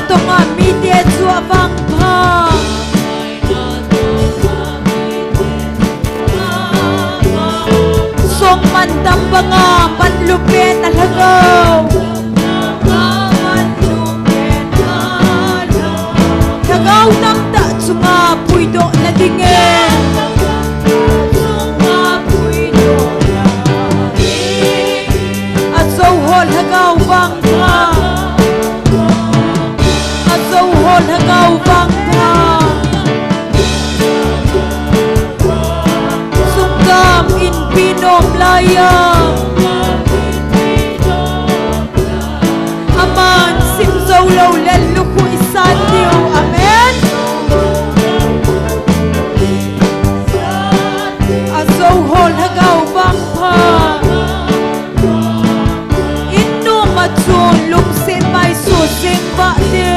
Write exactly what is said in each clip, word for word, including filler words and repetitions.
Tonga mite chu avangpha. Songman dam banga manlu pen a lhagao. Lhagao tamtah chunga puidoh na dingin. Ajo ho lhagao vangpha. Ajo ho lhagao vangpha. Sungam inpi nom laiya. Aman sim jou lou le lukhu i san diu. Amen. Ajo ho lhagao vangpha. In nom a chun lungset maiso jeng vah te.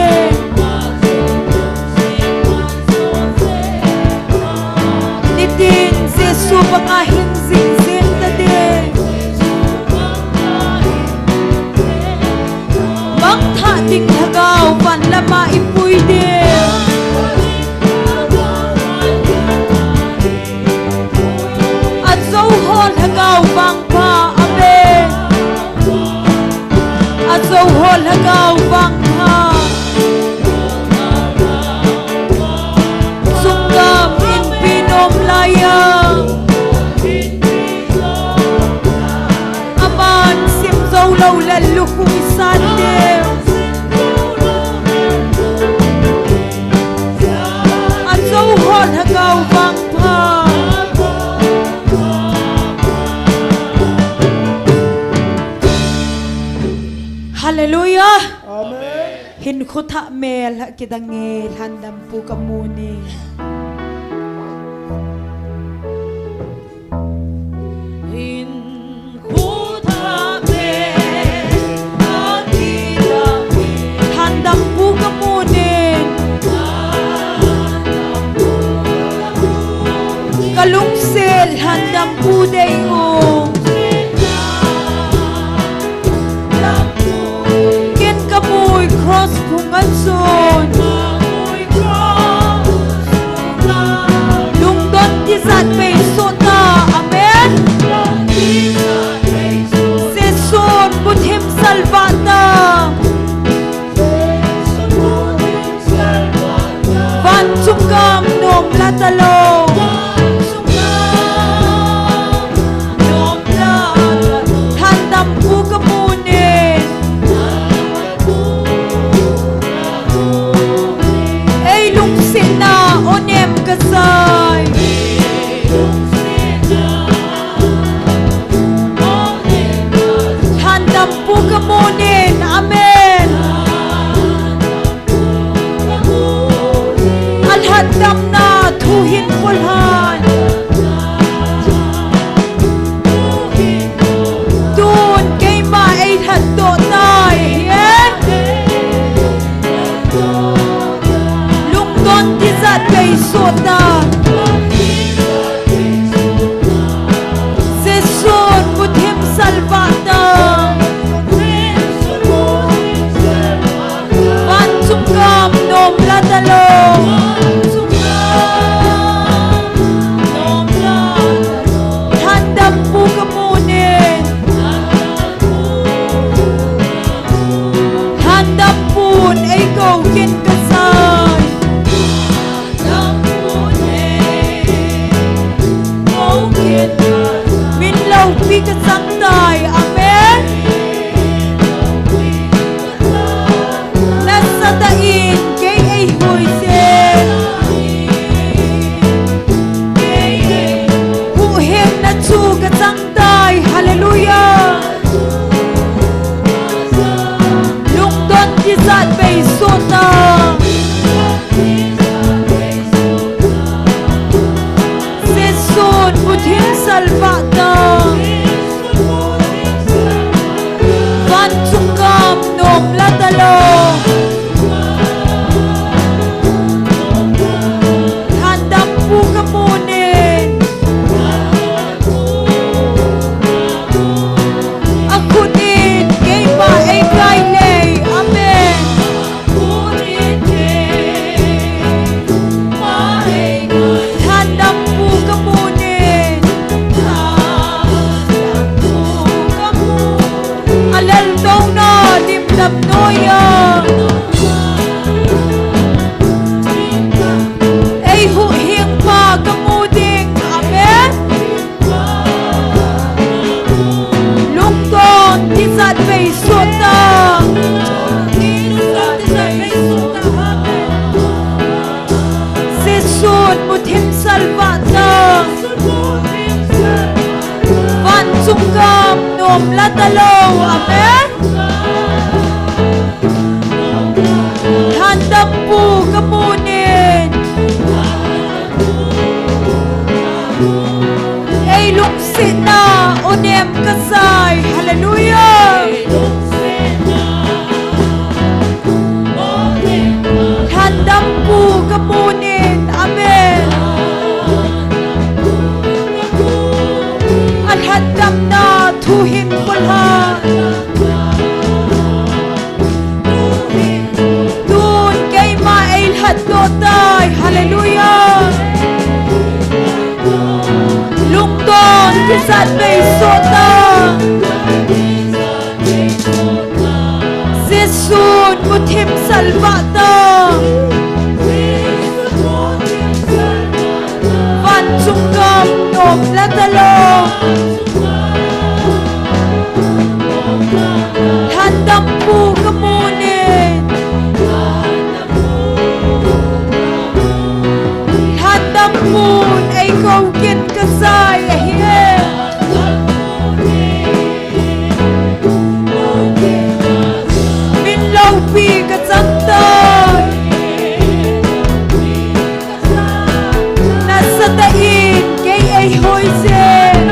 Nitin Jesu banga hing jing jeng ta te. Mangthah ding lhagao van lama i pui te. Ajo ho lhagao vangpha. Amen. Ajo ho lhagao vangpha. Sungam inpi nom laiya. Aman sim jou lou le lukhu i san diu. Ajo ho lhagao vangpha. Hallelujah. Amen. Hinkho thah mel a kidang e, lhandampu kamu e. Lhandampu kamu e. Ka lungset lhandampu dei u. Ken ka mui cross phung a chun. Lungdon tijat bei soh ta. Amen. Jesun bu thim salvah ta. Vanchung gam nom la talou. Lhandampu kamu e. Ei lungsetna onem kajai. Lhandampu kamu e. Amen. Alhatdamna thu hin pulhan. Tun keima eilhatdoh tai. Lungdon tijat bei soh ta. Jesun bu thim salvah ta. Vanchung gam nom la talou. Lhandampu kamu e. Lhandampun eikou ken kajai. Min loupi kachang tai. Amen. Nasatah in kei eihui jeng. Huhhingna chu kachang tai. Hallelujah. Lungdon tijat bei soh ta. Jesun bu thim salvah ta. Vanchung gam nom la talou. Lhandampu kamu e. Akhut in keima eikai lei. Amen. damnoi a. Eihuhhingpa kamu ding. Amen. Lungdon tijat vei soh ta. Jesun muthim salvah ta. Vanchung gam nom la talou. Amen. Lhandampu kamun in. Ei lungsetna onem kajai. Hallelujah. Lhandampu kamun in. Amen. Alhandamna thu hin pulha. Tun keima eilhatdoh tai. Hallelujah. Lungdon tijat vei soh ta. Jesun muthim salvah ta. Vanchung gam nom la talou. Lhandampu kamun in. Lhandampu in eikou kin kajai ahi. Min loupi kachang tai. Nasatah in kei eihoi jeng.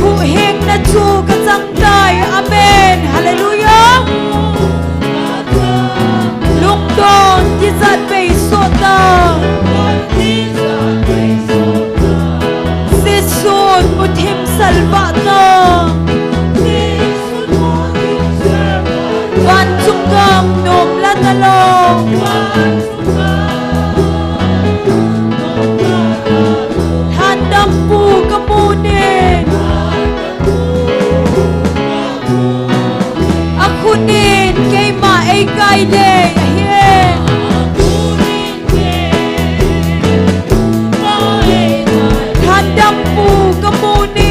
Huhhingna chu kachang tai. Amen. Hallelujah. Lungdon tijat vei soh ta. Jesun muthim salvah ta. Vanchung gam nom la talou. Lhandampu kamun in. Akhut in keima eikai le ahi. Lhandampu kamun in.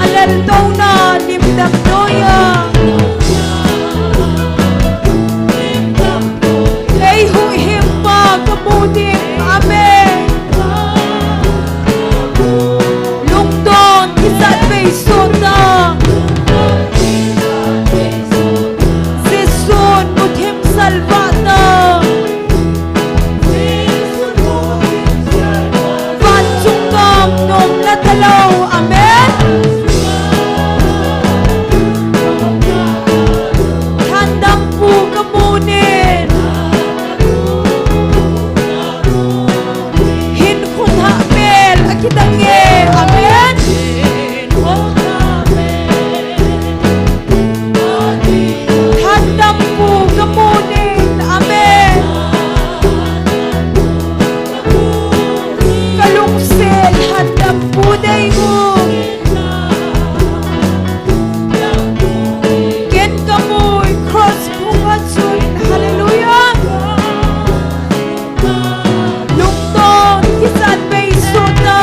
Aleltouna lim damnoi a. Eihuhhingpa kamu ding. Amen. Lungdon tijat vei soh ta. Jesun muthim salvah ta. Vanchung gam nom la talou. Amen. Lhandampu kamun in. Hin khut ha mel akitang e. Amen. Lhandampu kamun in. Amen. Kalungset lhandampu dei u. Ken kamui cross phung a chun. Hallelujah. Lungdon tijat vei soh ta.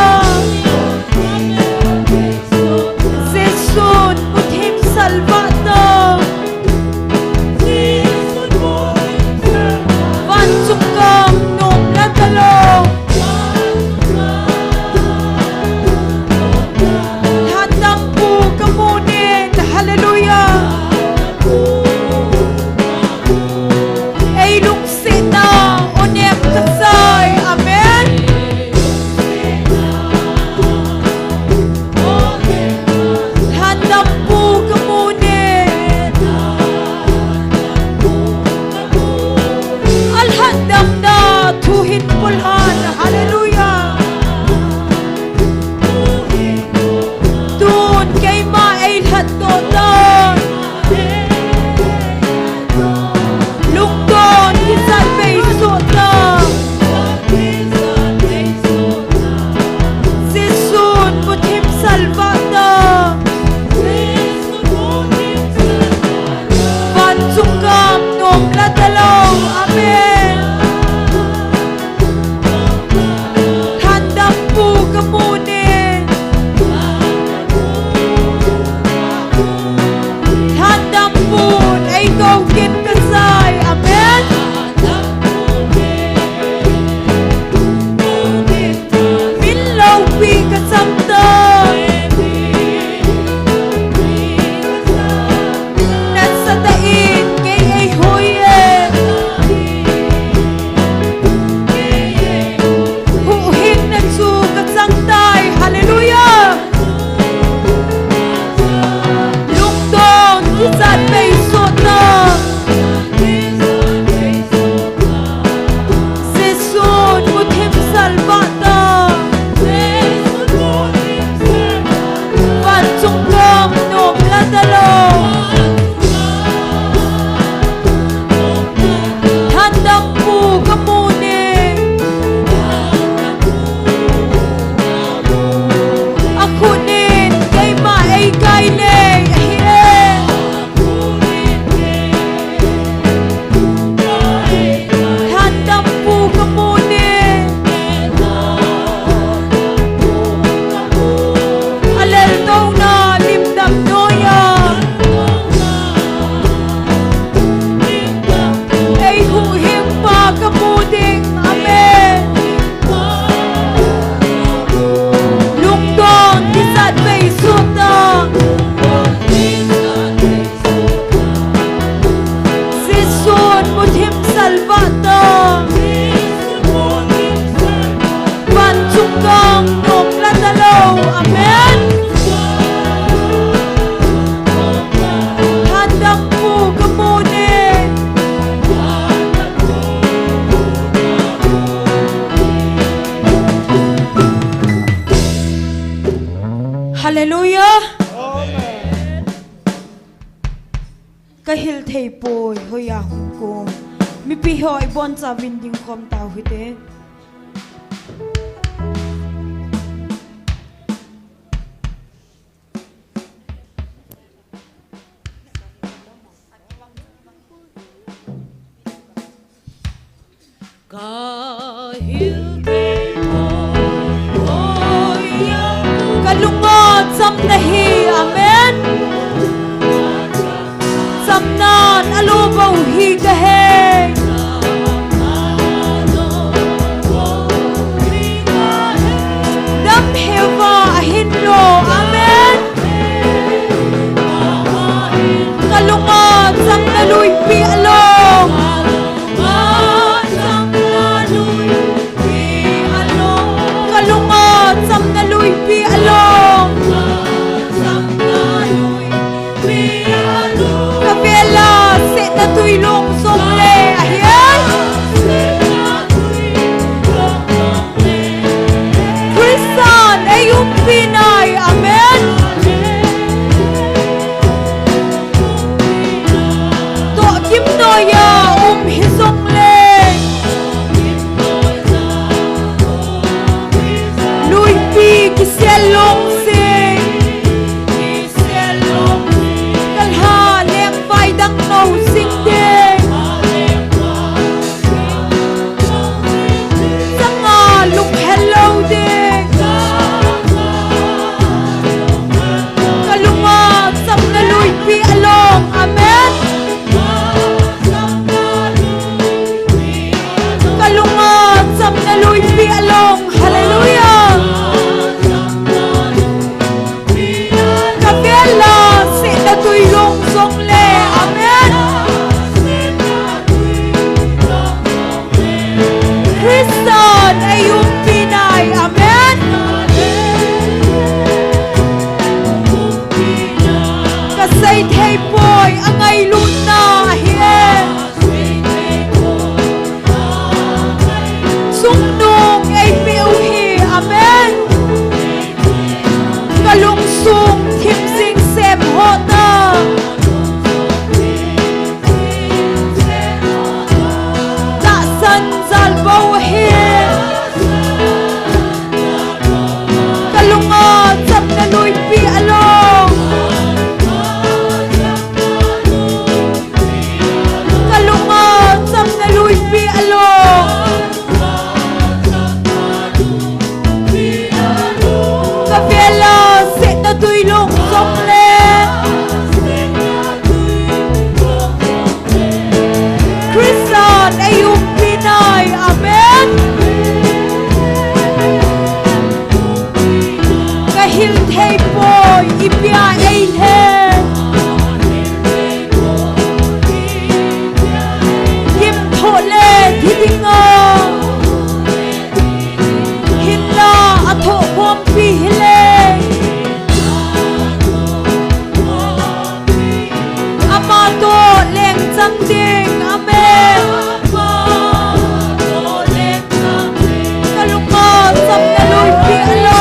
kachang tai. Nasatah in kei eihui e. Huhhingna chu kachang tai. Hallelujah. Lungdon kichat bei sot ta. Jesun muthim salvah ta. Vanchung gam nom la talou. Thandampu kamun e. Akhut in keima eikai le ahi e. Thandampu kamun e. Aleltouna limdam noiya eihuhhingpa kamu ding. Amen. Lungdon kichat bei sot ta. Jesun muthim salvah ta. Vanchung gam nom la talou. Amen. Thandampu kamun e. Hallelujah. Amen. Kahil thei poi, hoiya hung kom. Mipi ho ibonchauvin ding khom tau hite. Kahil thei poi, hoiya. Kalunga chamna hi, amen. Chamnan alo bou hi kahe. Damheuva ahin lo, amen. Kalunga chamna luipi alo. Kalunga chamna luipi alo. Kavela setna tui long jongle ahi e. Christan eiumpi nai, amen. Tohgim noiya um hijongle, luipi kisel long jing. Kalha lengvai dang nou jing ding. Changa lunghel lou ding. Thil thei poi, i pia ei le. Gim thoh le thi dinga. Hinla a thoh khompi hi le. Ama toh leng chang ding, amen. Ka lung a cham na lui pi a lo.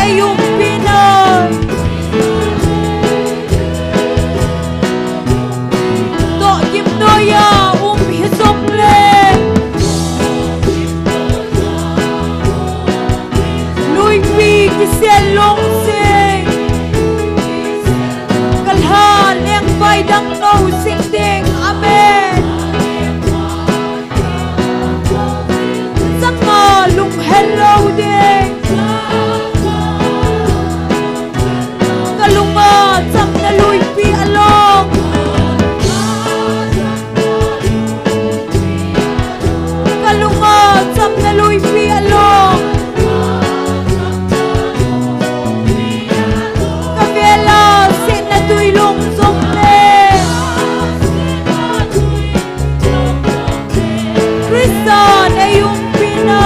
Ei umpi na. Tohgim noiya um hijongle, luipi kisel long jing, kalha lengvai dang nou jing ding. Amen. Changa lunghel lou ding. Kalunga chamna luipi along. Kalunga chamna luipi along. Kavela sehna tui long jongle, Christa nei umpi na.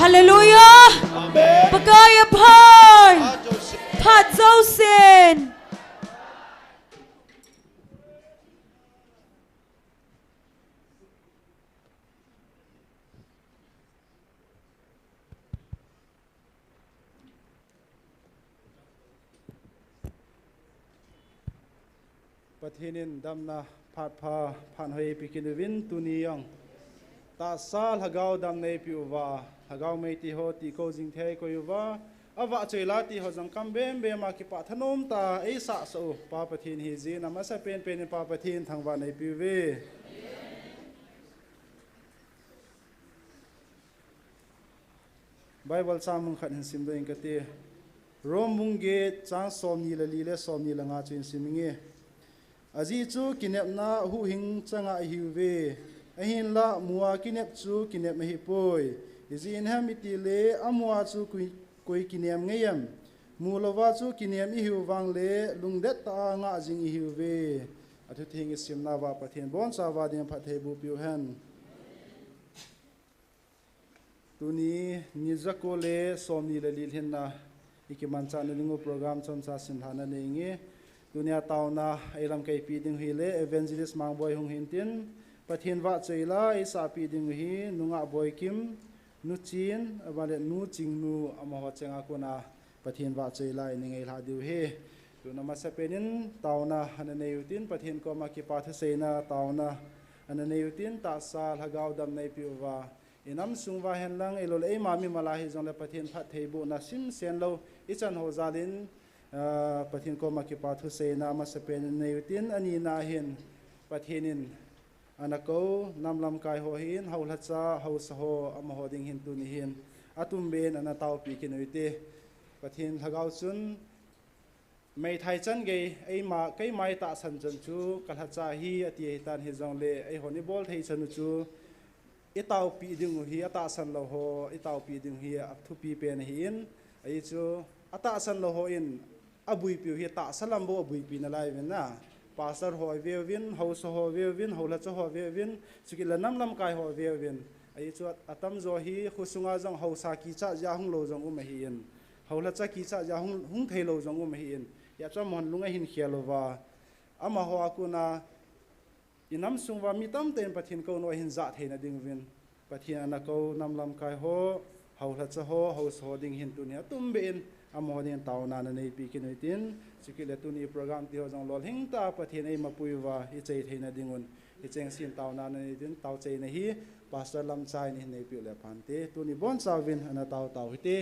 Hallelujah. Amen. Pakai aphai. Phat jousen. Pathen in damna phat pha, phat hoi eipeh kit uvin, tuni jong tahsa lhagao damna eipeh uva, lhagao mei ti ho ti ko jing thei koi uva, avahchoi la ti ho jong kam bem bem a kipah thanom tah a eisahsah u Pa Pathen ahi jeh in, amasapen pen in Pa Pathen thangvahna eipeh uve. Bible chang mun khat hin simdoh ing kate. Rome bung get chang somni le li le somni le nga chu hin sim inge. Ajeh chu kinepna huhhing changa ahiuve. Ahinlah mua kinep chu kinep ahipoi. Ijeh inem itile amua chu koi, koi kinem ngei em? Mu louva chu kinem ihiu vangle lungdet tah a ngah jing ihiuve. Athutheng isimna uva Pathen bonchauva ding phattheiboh peh u hen. Tuni, ni jako le somni le li lhinna ikimanchahna dingu program chomcha simlhahna nei inge. Tunia taona eilamkaipi ding u hile Evangelist Mangboi hung hintin, Pathen vahchoi la eisahpeh ding u hi Nu Ngahboikim, Nu Chin, aban le Nu Chingnu amaho chenga kona Pathen vahchoi la eina ngailhah diu ahi. Tun amasapen in taona ana nei utin, Pathen koma kipa thuseina taona ana nei utin, tahsa lhagao damna eipeh uva, inam sung uva henlang, ahilouleh eima mimal a hijongle Pathen phattheibohna simsen lou ichan ho jal in, ah, Pathen koma kipa thuseina amasapen in nei utin, anina hin Pathen in ana kou nam lamkai ho hin, haolhacha, haosa ho, amaho ding hin tuni hin atum ben ana taopeh kit u hite. Pathen lhagao chun, meithai chan gei, eima, keima itahsan chan chu kalhacha ahi, ati ahitan, hijongle eihon ibol thei chan u chu itaopeh ding u hi, atahsan lou ho itaopeh ding u hi athupi pen ahin, ahi chu atahsan lou hon abuipiu hi tahsa lam bou abuipi nalai uvin na. Pastor ho aveuvin, haosa ho aveuvin, haolhacha ho aveuvin, chukit le nam lamkai ho aveuvin. Ahi chu atamjo hi khosunga jong haosa kichat jeh a hung lou jong um ahin, haolhacha kichat jeh a hung, hung theilou jong um ahin. Hijeh chun amahon lung ahin khel uva, amaho a kona inam sung uva mi tamtah in Pathen kouna ahin jah theina ding uvin, Pathen ana kou nam lamkai ho, haolhacha ho, haosa ho ding hin tuni atum ben amaho dingin taona ana neipeh kit u hitin, chukit le tuni program ti ho jong lolhing tah a Pathen eimapui uva ichai theina dingun, hicheng sin taona ana nei utin, taochaina hi Pastor Lamchai in ahin neipeh u le phante, tuni bonchauvin ana tao tao hite.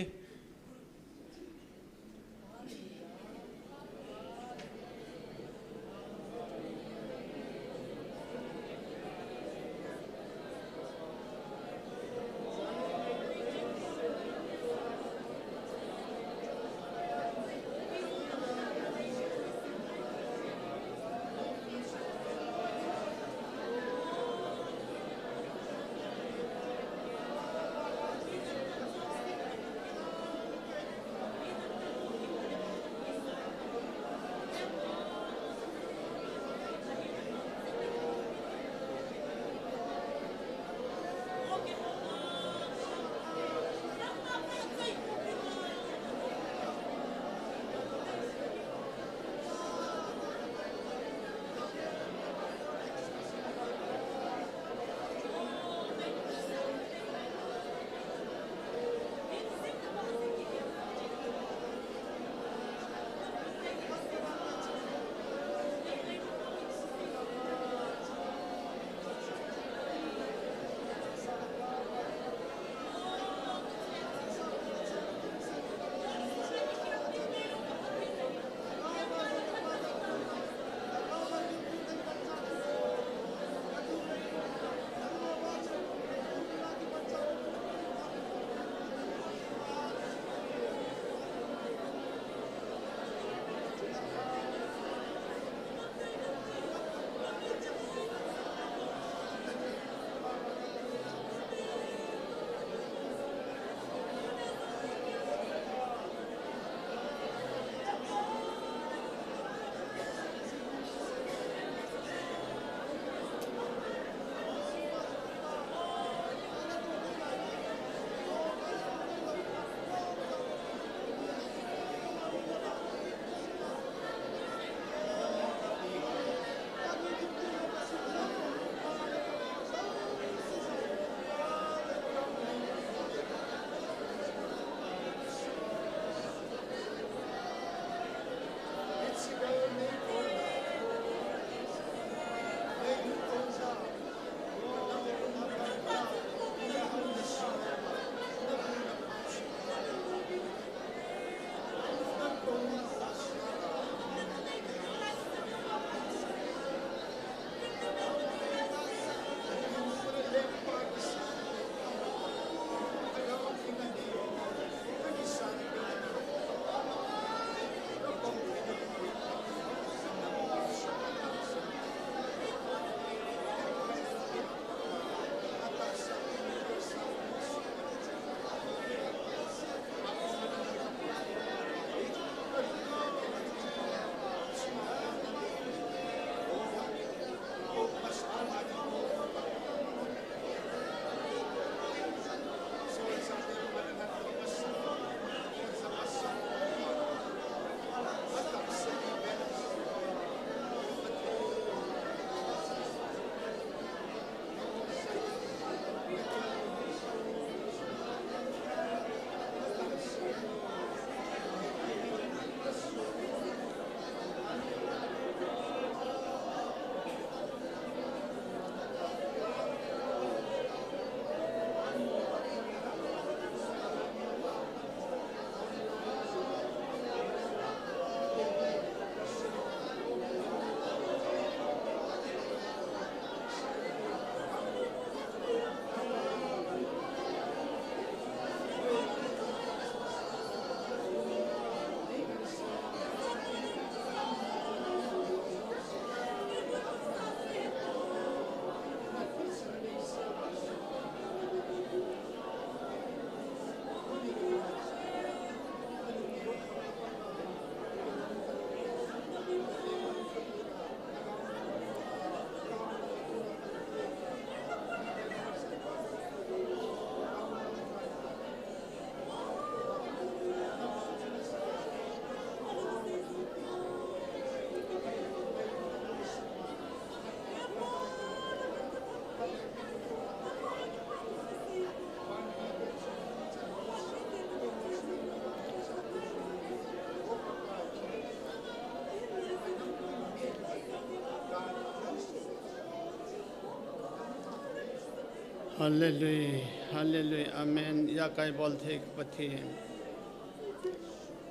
Hallelujah, hallelujah, amen. Ijakai bol thei ka Pathen.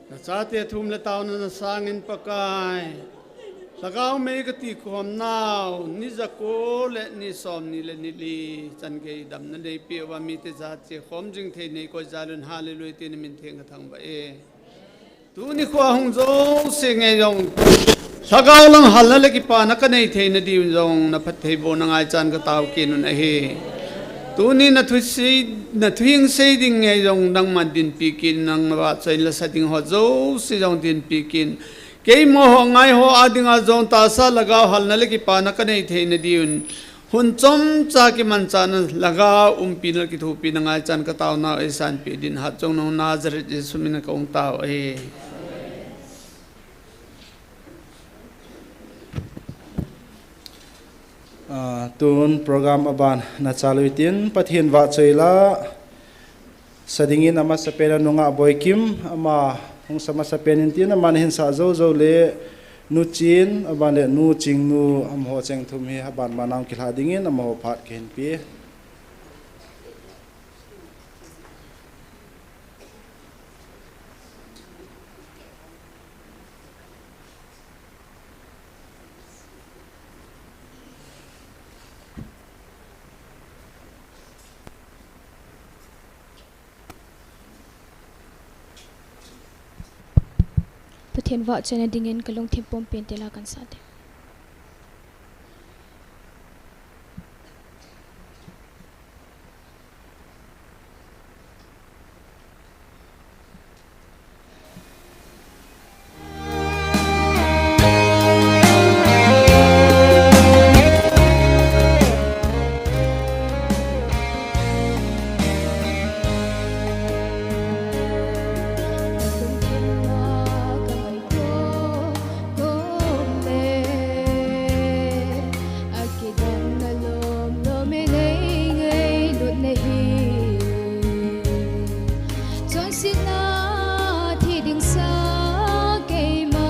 Na chate thum le taona na sangin Pakai. Lhagao mei ka ti khom nau, ni jako le ni som ni le ni li, chan gei damna nei peh uva mite jat che khom jing thei nei koi jal un, hallelujah, tin na min theng ka thangvah e. Tuni kho a hung jouse ngei jong, lhagao lang halna le kipana ka nei theina diuvin jong, na phattheibohna ngaichan ka tao kit un ahi. Tuni na thu sei, na thuhing sei ding ngei jong, nangman dinpi kit in, nang vahchoi in la sa ding ho jouse jong dinpi kit in. Keima ho ngai ho a dinga jong tahsa lhagao halna le kipana ka nei theina diuvin, hun chomcha kimanchahna, lhagao umpina le kithopina ngaichan ka taonau eisanpeh din, hatchungnung Nazareth Jesu min a ka hung tao e. Ah, tun program aban na chalui tin, Pathen vahchoi la. Sa dingin amasapen a nungah Boikim, ama hung sa masapen in tin, aman ahin sah jou jou le Nu Chin, aban le Nu Chingnu, amaho cheng thum hi aban ban a hung kilha dingin amaho phat kahin pe. Pathen vahchoina dingin ka lungthim pumpi in tila kan sa te. Akidang na lom lom e, ngei ngei lut na hi. Chonsetna thi ding sa keima.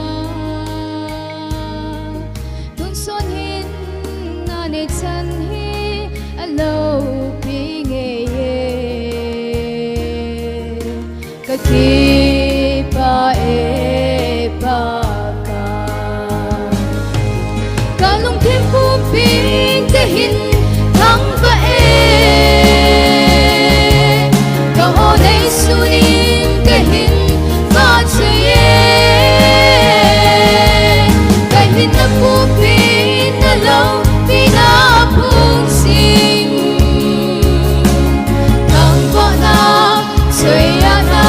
Tun son hin na nei chan hi alopi ngei e. Ka kipah e Pakai. Ka lungthim pumpin ka hin thangvah e. Ka hon ei sunin ka hin vahchoi e. Ka hinna pumpin na loupina phung sing. Thangvahna, choiatna,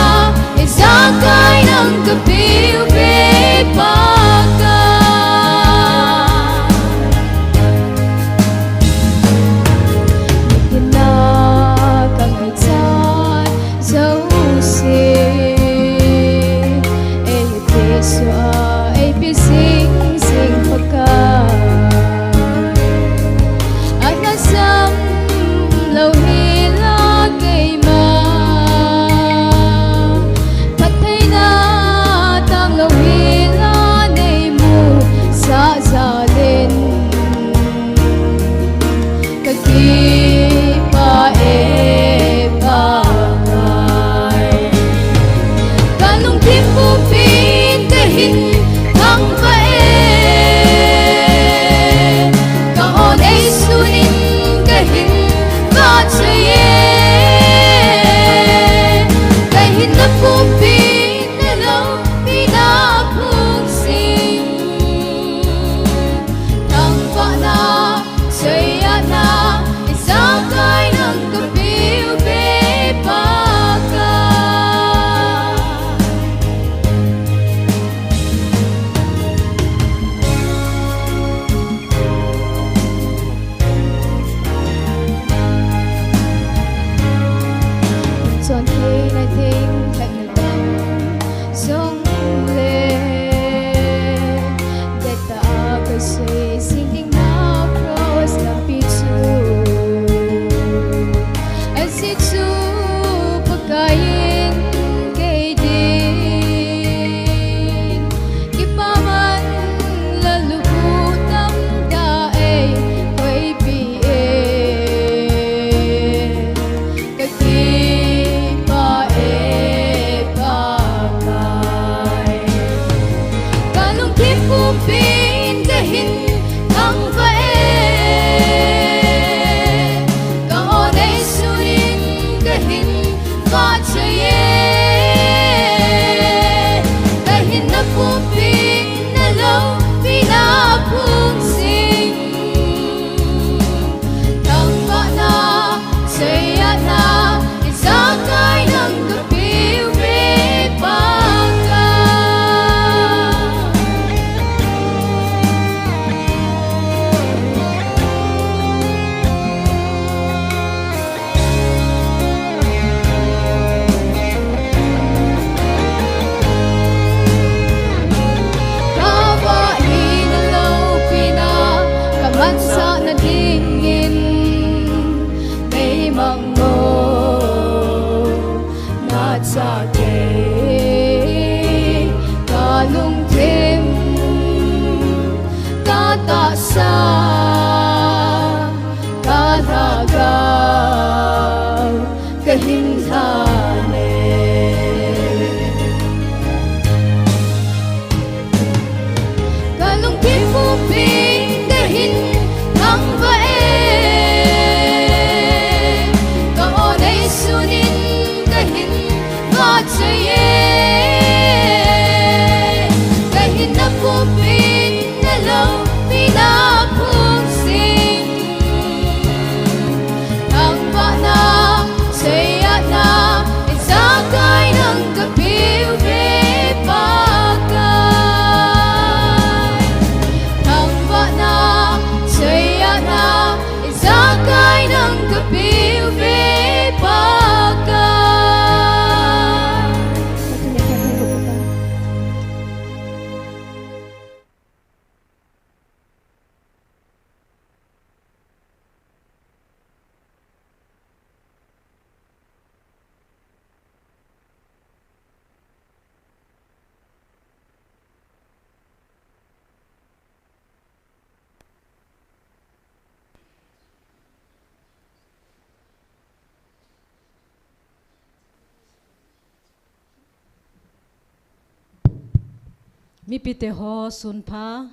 Mipite ho sunpha,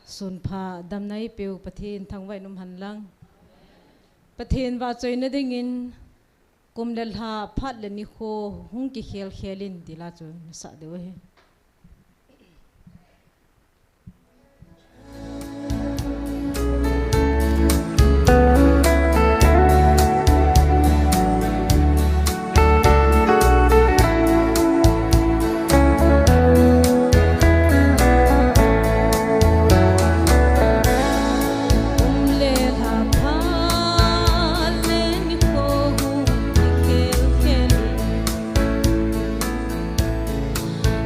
sunpha, damna eipeu Pathen thangvah in umhen lang. Pathen vahchoina dingin kum le lha phat le nikho hung kikhel khel in ti la chu nasah diu ahi.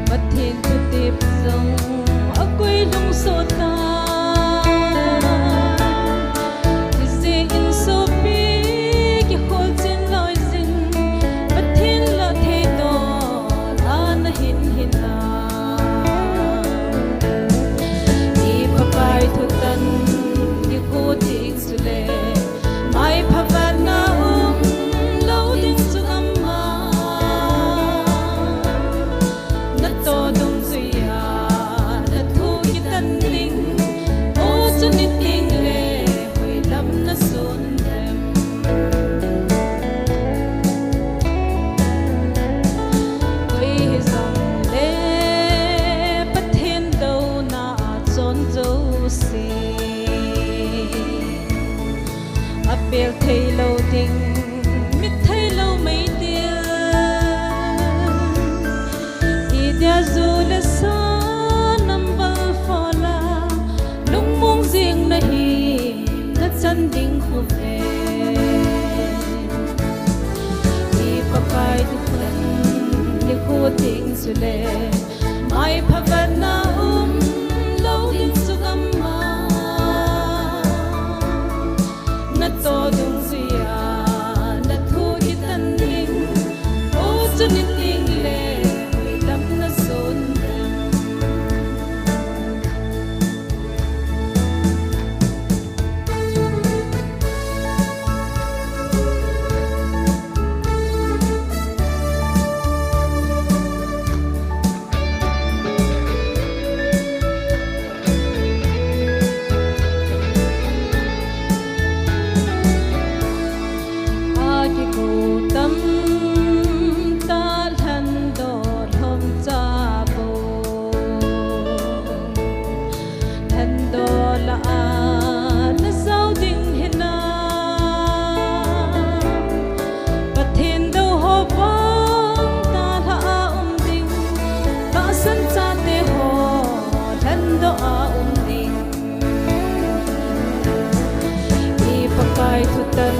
Pathen thutep jong akoi lung sot ta. Hijeh in sopi kikhol chin loi jin, Pathen la thei to ana hin hin a. I Pakai thutan nikho ding chule, mai phavat na um lou ding chu gam a. Natoh dungjuia nathu kitan ding, o chuni teng le hoilam najon dem. Koi hijongle Pathen douna a chon jouse. Apel thei lou ding, mit thei lou mei ding. Idia ju le sa number four la, lungmong jing nahi, nachan ding khu ve. I Pakai thutan nikho ding chule, mai phavat na um lou ding chu gam a. Natoh dungjuia nathu kitan ding, o chuni teng le hoilam najon dem. Akikou tam ta lhandoh lhomcha bou. Lhandoh lah a najao ding hinam. Pathen dou ho vang talha a um ding. Tahsan chate ho lhandoh a um ding. I Pakai thutan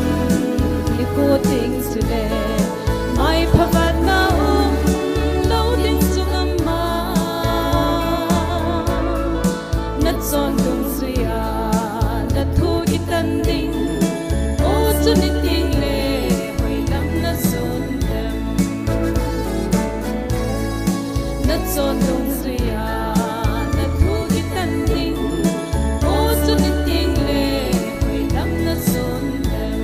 nikho ding chule, mai phavat na um lou ding chu gam a. Nachon dungjuia nathu kitan ding, o chuni teng le hoilam najon dem. Nachon dungjuia nathu kitan ding, o chuni teng le hoilam najon dem.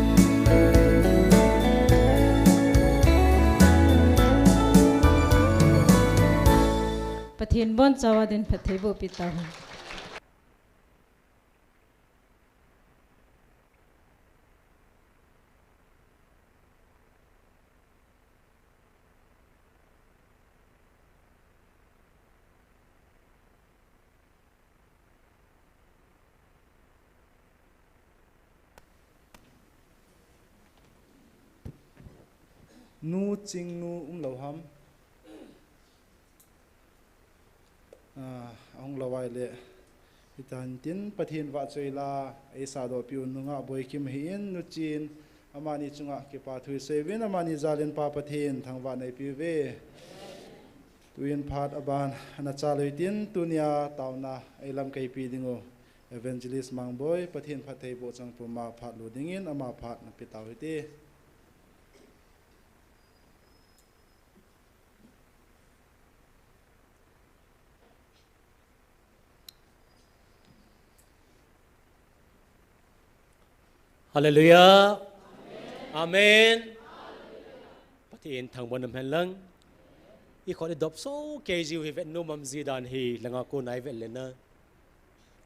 Pathen bonchauva din phatthei boh peh tauhen. Nu Chingnu umlou ham? Ah, ahung lou ahile. Hitin tin Pathen vahchoi la, eisah dohpi u Nu Ngahboi Kim ahin, Nu Chin, amani chunga kipa thu isei uvin, amani jalin Pa Pathen thangvah na eipeh uve. Tuin phat aban ana chalou hitin, tunia taona eilamkai pi ding u Evangelist Mangboi, Pathen phatthei boh chang puma phat lut dingin ama phat na pe tau hite. Hallelujah. Amen. Pathen thangvah na um hen lang. Ikhon idop so kei jiu hi vet nom am ji dan hi langa kona ivet lena.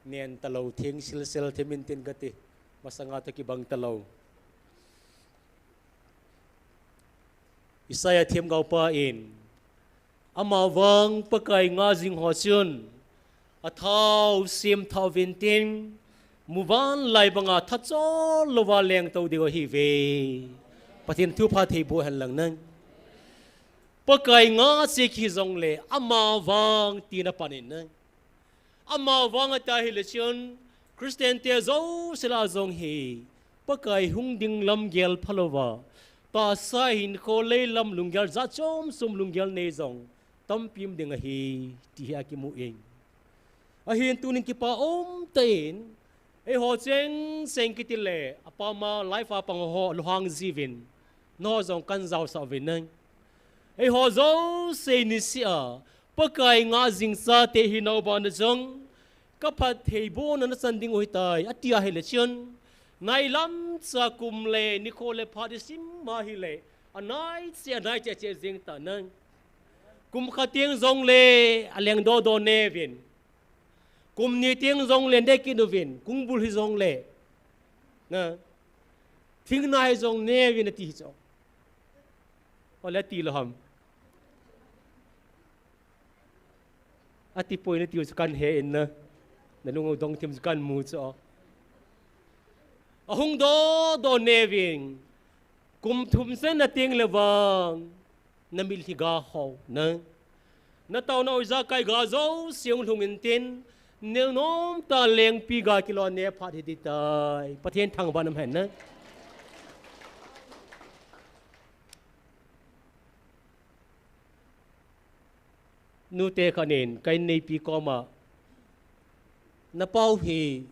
Nen talou thing silsel thimin tin kati. Masanga toh kibang talou. Isaiah themgaopa in, amavang Pakai nga jing ho chun, athao semthao vintin, muvanlai banga thachol louva lengtou diu ahiuve. Pathen thupha theiboh hen lang nang. Pakai nga che kihi jongle, amavang tina panin nang. Amavang ati ahile chun, Christian te jouse lah a jong hi, Pakai hung ding lam gel phalouva, tahsa hinkho leilam lunggel jat chom chom lunggel nei jong, tampi um ding ahi, ti hi akimu in. Ahin tunin kipa um tah in, eiho cheng cheng kiti le, apama life a pang ho, lunghang jiuvin, nangho jong kahin jaosah uvin nang. Eiho jouse niseh a, Pakai nga jing chate hinau bana jong, kaphattheibohna nachan diu ahitai, ati ahile chun, nailam cha kum le nikho le phat isim ma hile, anai cheh, anai cheh cheh jing ta nang. Kum khat teng jongle, aleng dodo neuvin. Kum ni teng jongle, ne kit uvin. Kung bul hi jongle. Na. Thing na hi jong neuvin ati hi chu. Ole ati lou ham. Ati poi nati u chu kahin he in na. Nalung u dong thim chu kahin mu chu. Ahung dodo neuvin. Kum thum sen na teng le vang. Namit hi ga hou na. Nataona u ijakai ga jouse hung lhung intin. Neo nom tah lengpi ga kilou ne phat hi ding tai. Pathen thangvah in um hen na. Nute khat in, ka inneipi koma, na pau hi,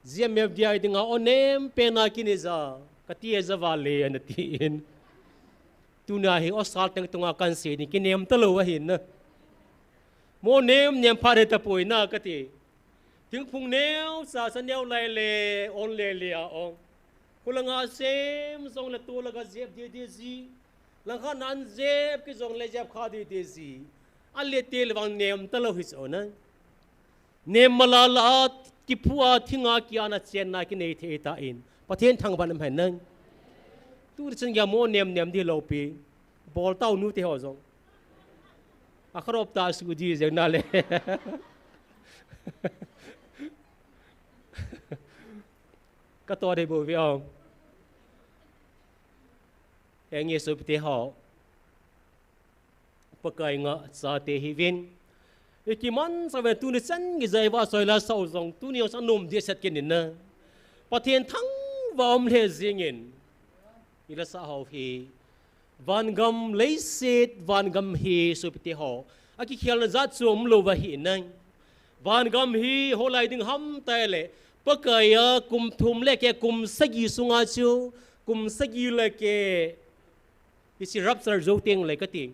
G M F D I dinga o nem pen a kin eija, kati eija vale, ana tin. Tunia hi o sal teng tunga kahin sei ding, kinem talou ahin na. Mo nem nem phat hi tapoi na kati. Thingphung neo, sa sa neo lai le, on le le a ong. Khulanga sem jongle tolanga jep didi ji. Langkhat nan jep kit jongle jep kha didi ji. Alet le vang nem talou hi chu na. Nem mala la a, kiphu a, thinga kia na chenna kinei thei tan. Pathen thangvah in um hen nang. Tuni chan geiya mo nem nem di lou pi. Bol tau nute ho jong. Akharop ta su di jeng na le. Ka to dei bou ve ong. Henge sopite ho. Pakai nga chate hiuvin. Ikiman sa ve tuni chan geiya i vahchoi la sao jong tuni jong sa nom dehset kit in na. Pathen thangvah um lheh jingin. I la sa ho hi. Vangam leiset, vangam hi sopite ho. Akikhelna jat chu umlou va hi nang. Vangam hi hoilai ding ham tile. Pakaiya kum thum le keh kum sagi sunga chu. Kum sagi le keh. Hiche rapture jou teng le kati.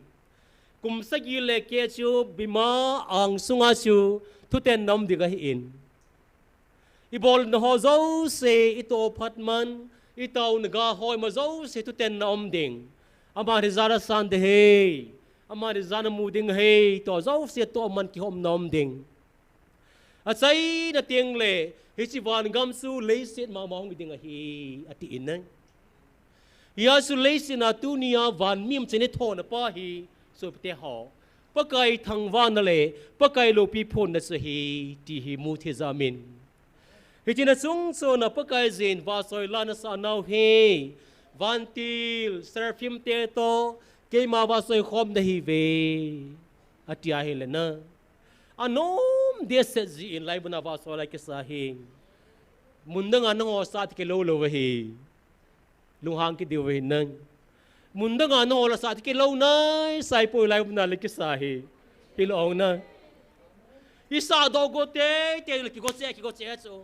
Kum sagi le keh chu bema ang sunga chu. Thuten na um ding ahin. I bolna ho jouse, i toh phat man, i taona ga hoi ma jouse, thuten na um ding. Ama hi jana san ding ahi, ama hi jana mu ding ahi, toh jouse, toh man kihom na um ding. Achaina teng le, hiche vangam chu leiset mama hung ding ahi, ati in nang. Hia chu leiset a tunia van mim cheni thona pa hi, sopite ho. Pakai thangvahna le, Pakai loupi phonna chu hi, ti hi mu thei jeh in. Hiche na chung chon a Pakai jin vahchoi la na sa nau hi. Vantil, seraphim te toh, keima vahchoi khom na hi ve. Ati ahile na. Anom dehset jin laimun a vahchoi la kisa hi. Mun danga nangho sa ti kilou lou ahi. Lunghang kit diu ahi nang. Mun danga nangho la sa ti kilou nai, sai poi laimun a le kisa hi. Pilou ong na. I sa doh go tei, tei le kigo che, kigo che chu.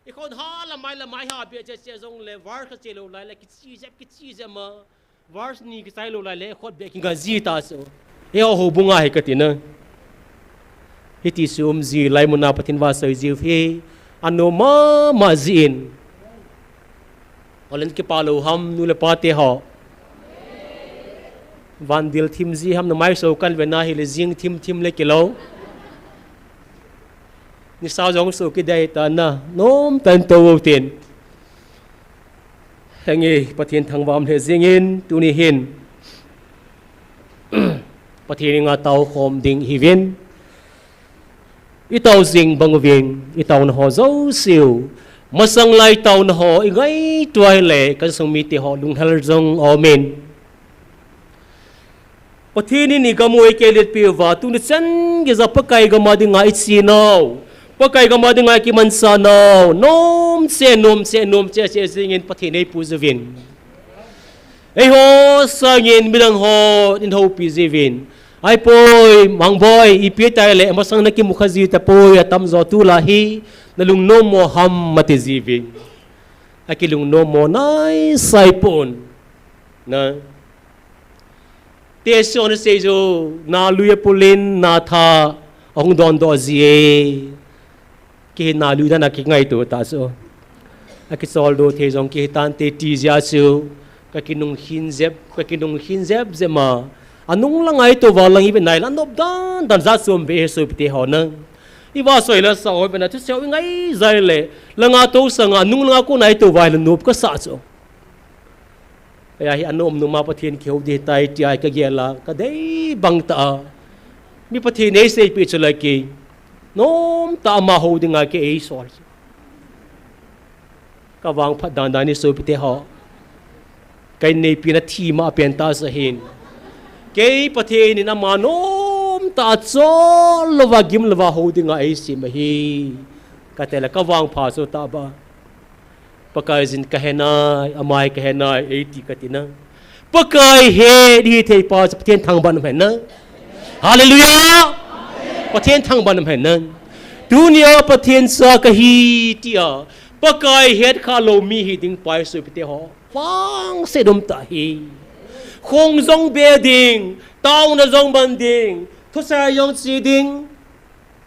I khon ha la mai la mai ha beh che che jongle, verse khat che lou lai le, kichi jep, kichi jep ma. Verse ni kichai lou lai le, khut beh kinga ji ta chu. Eiho houbung a hi kati na. Hiti chu um ji laimun a Pathen vahchoi jiu hi. Anom mama jin. Olen kipa lou ham nu le pa te ho. Van dil thim ji ham na mai so kan ve na hi le jing thim thim le kilo. Ni sa jong so ki dai ta na nom tan to tin. Henge Pathen thangvah le jingin tuni hin Pathen nga tau khom ding hi vin. I tau jing bang uvin, i tau na ho jo siu. Masang lai tau na ho i ngai tuai le kan sung mi te ho lung hal jong amen. Pathen in i gam u eikei let pi uva, tuni chan gei ja Pakai gam a dinga i chi nau. Pakai gam a dinga i kimansa nau. Nom che, nom che, nom che, che, jingin Pathen ei pu juvin. Ei ho sangin midang ho in ho pi juvin. Ai poi, Mangboi, i pi tai le, masang na kimu kha ji ta poi, a tam jo tu la hi, na lung nom mo ham mati juvin. A ki lung nom mo nai sai pon. Na. Te so na sei jo, na lui a pulin, na tha, ong don do ji e. Ki na lui dan a ki ngai tu ta so. A ki sol do thei jong ki tan te ti jia chu. Ka ki nung hin jep, ka ki nung hin jep jep ma. A nung la ngai to va lang i ve nai la nop dan, dan ja som ve so pi te ho na. I va soi la sa o ve na tu se o i ngai jai le. La nga to sa nga, nung la nga ko nai to va la nop ka sa chu. Aya hi a nom nom a Pathen ki ho de tai ti ai ka gel a, ka dei bang ta a. Mi Pathen ei sei pi chu la ki. Nom ta ma ho dinga ki ei sol. Ka vang phat dan dan ni so pi te ho. Ka nei pi na thi ma pen ta sa hin. Kei Pathen in ama nom ta chol lo va gim lo va ho dinga ei sim hi. Ka te la ka vang pha so ta ba. Pakai jin ka he nai, amai ka he nai, ei ti ka ti na. Pakai he di thei pa chu Pathen thangvah na he na. Hallelujah! Pathen thangvah na he na. Tunia Pathen cha ka hi tia. Pakai het kha lo mi hi ding pai so pi te ho. Vang se dum ta hi. Khong jong be ding, tau na jong ban ding, thusa jong chi ding.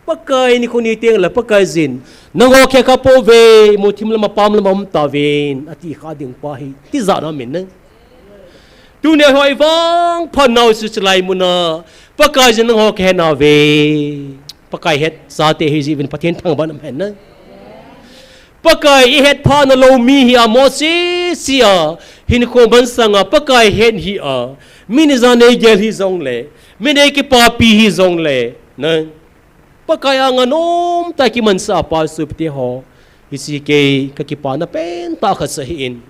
Pakai ni khoni teng la Pakai jin. Nang ho khe kha po ve, mo thim lama pam lama um ta ven. A ti kha ding pa hi. Ti ja na min na. Tunia hoi vang pha nau su chulai muna. Pakai jin nang ho khe na ve. Pakai het sa te hi ji vin Pathen thangvah na he na. Pakai i het pha na lo mi hi a mo si si a. Hin kho ban sanga Pakai het hi a. Mi ni ja nei gel hi jong le. Mi nei ki pa pi hi jong le. Na. Pakai a nga nom ta ki mansa pa su pi te ho. Hi si kei ka ki pa na pen ta kha sa hi in.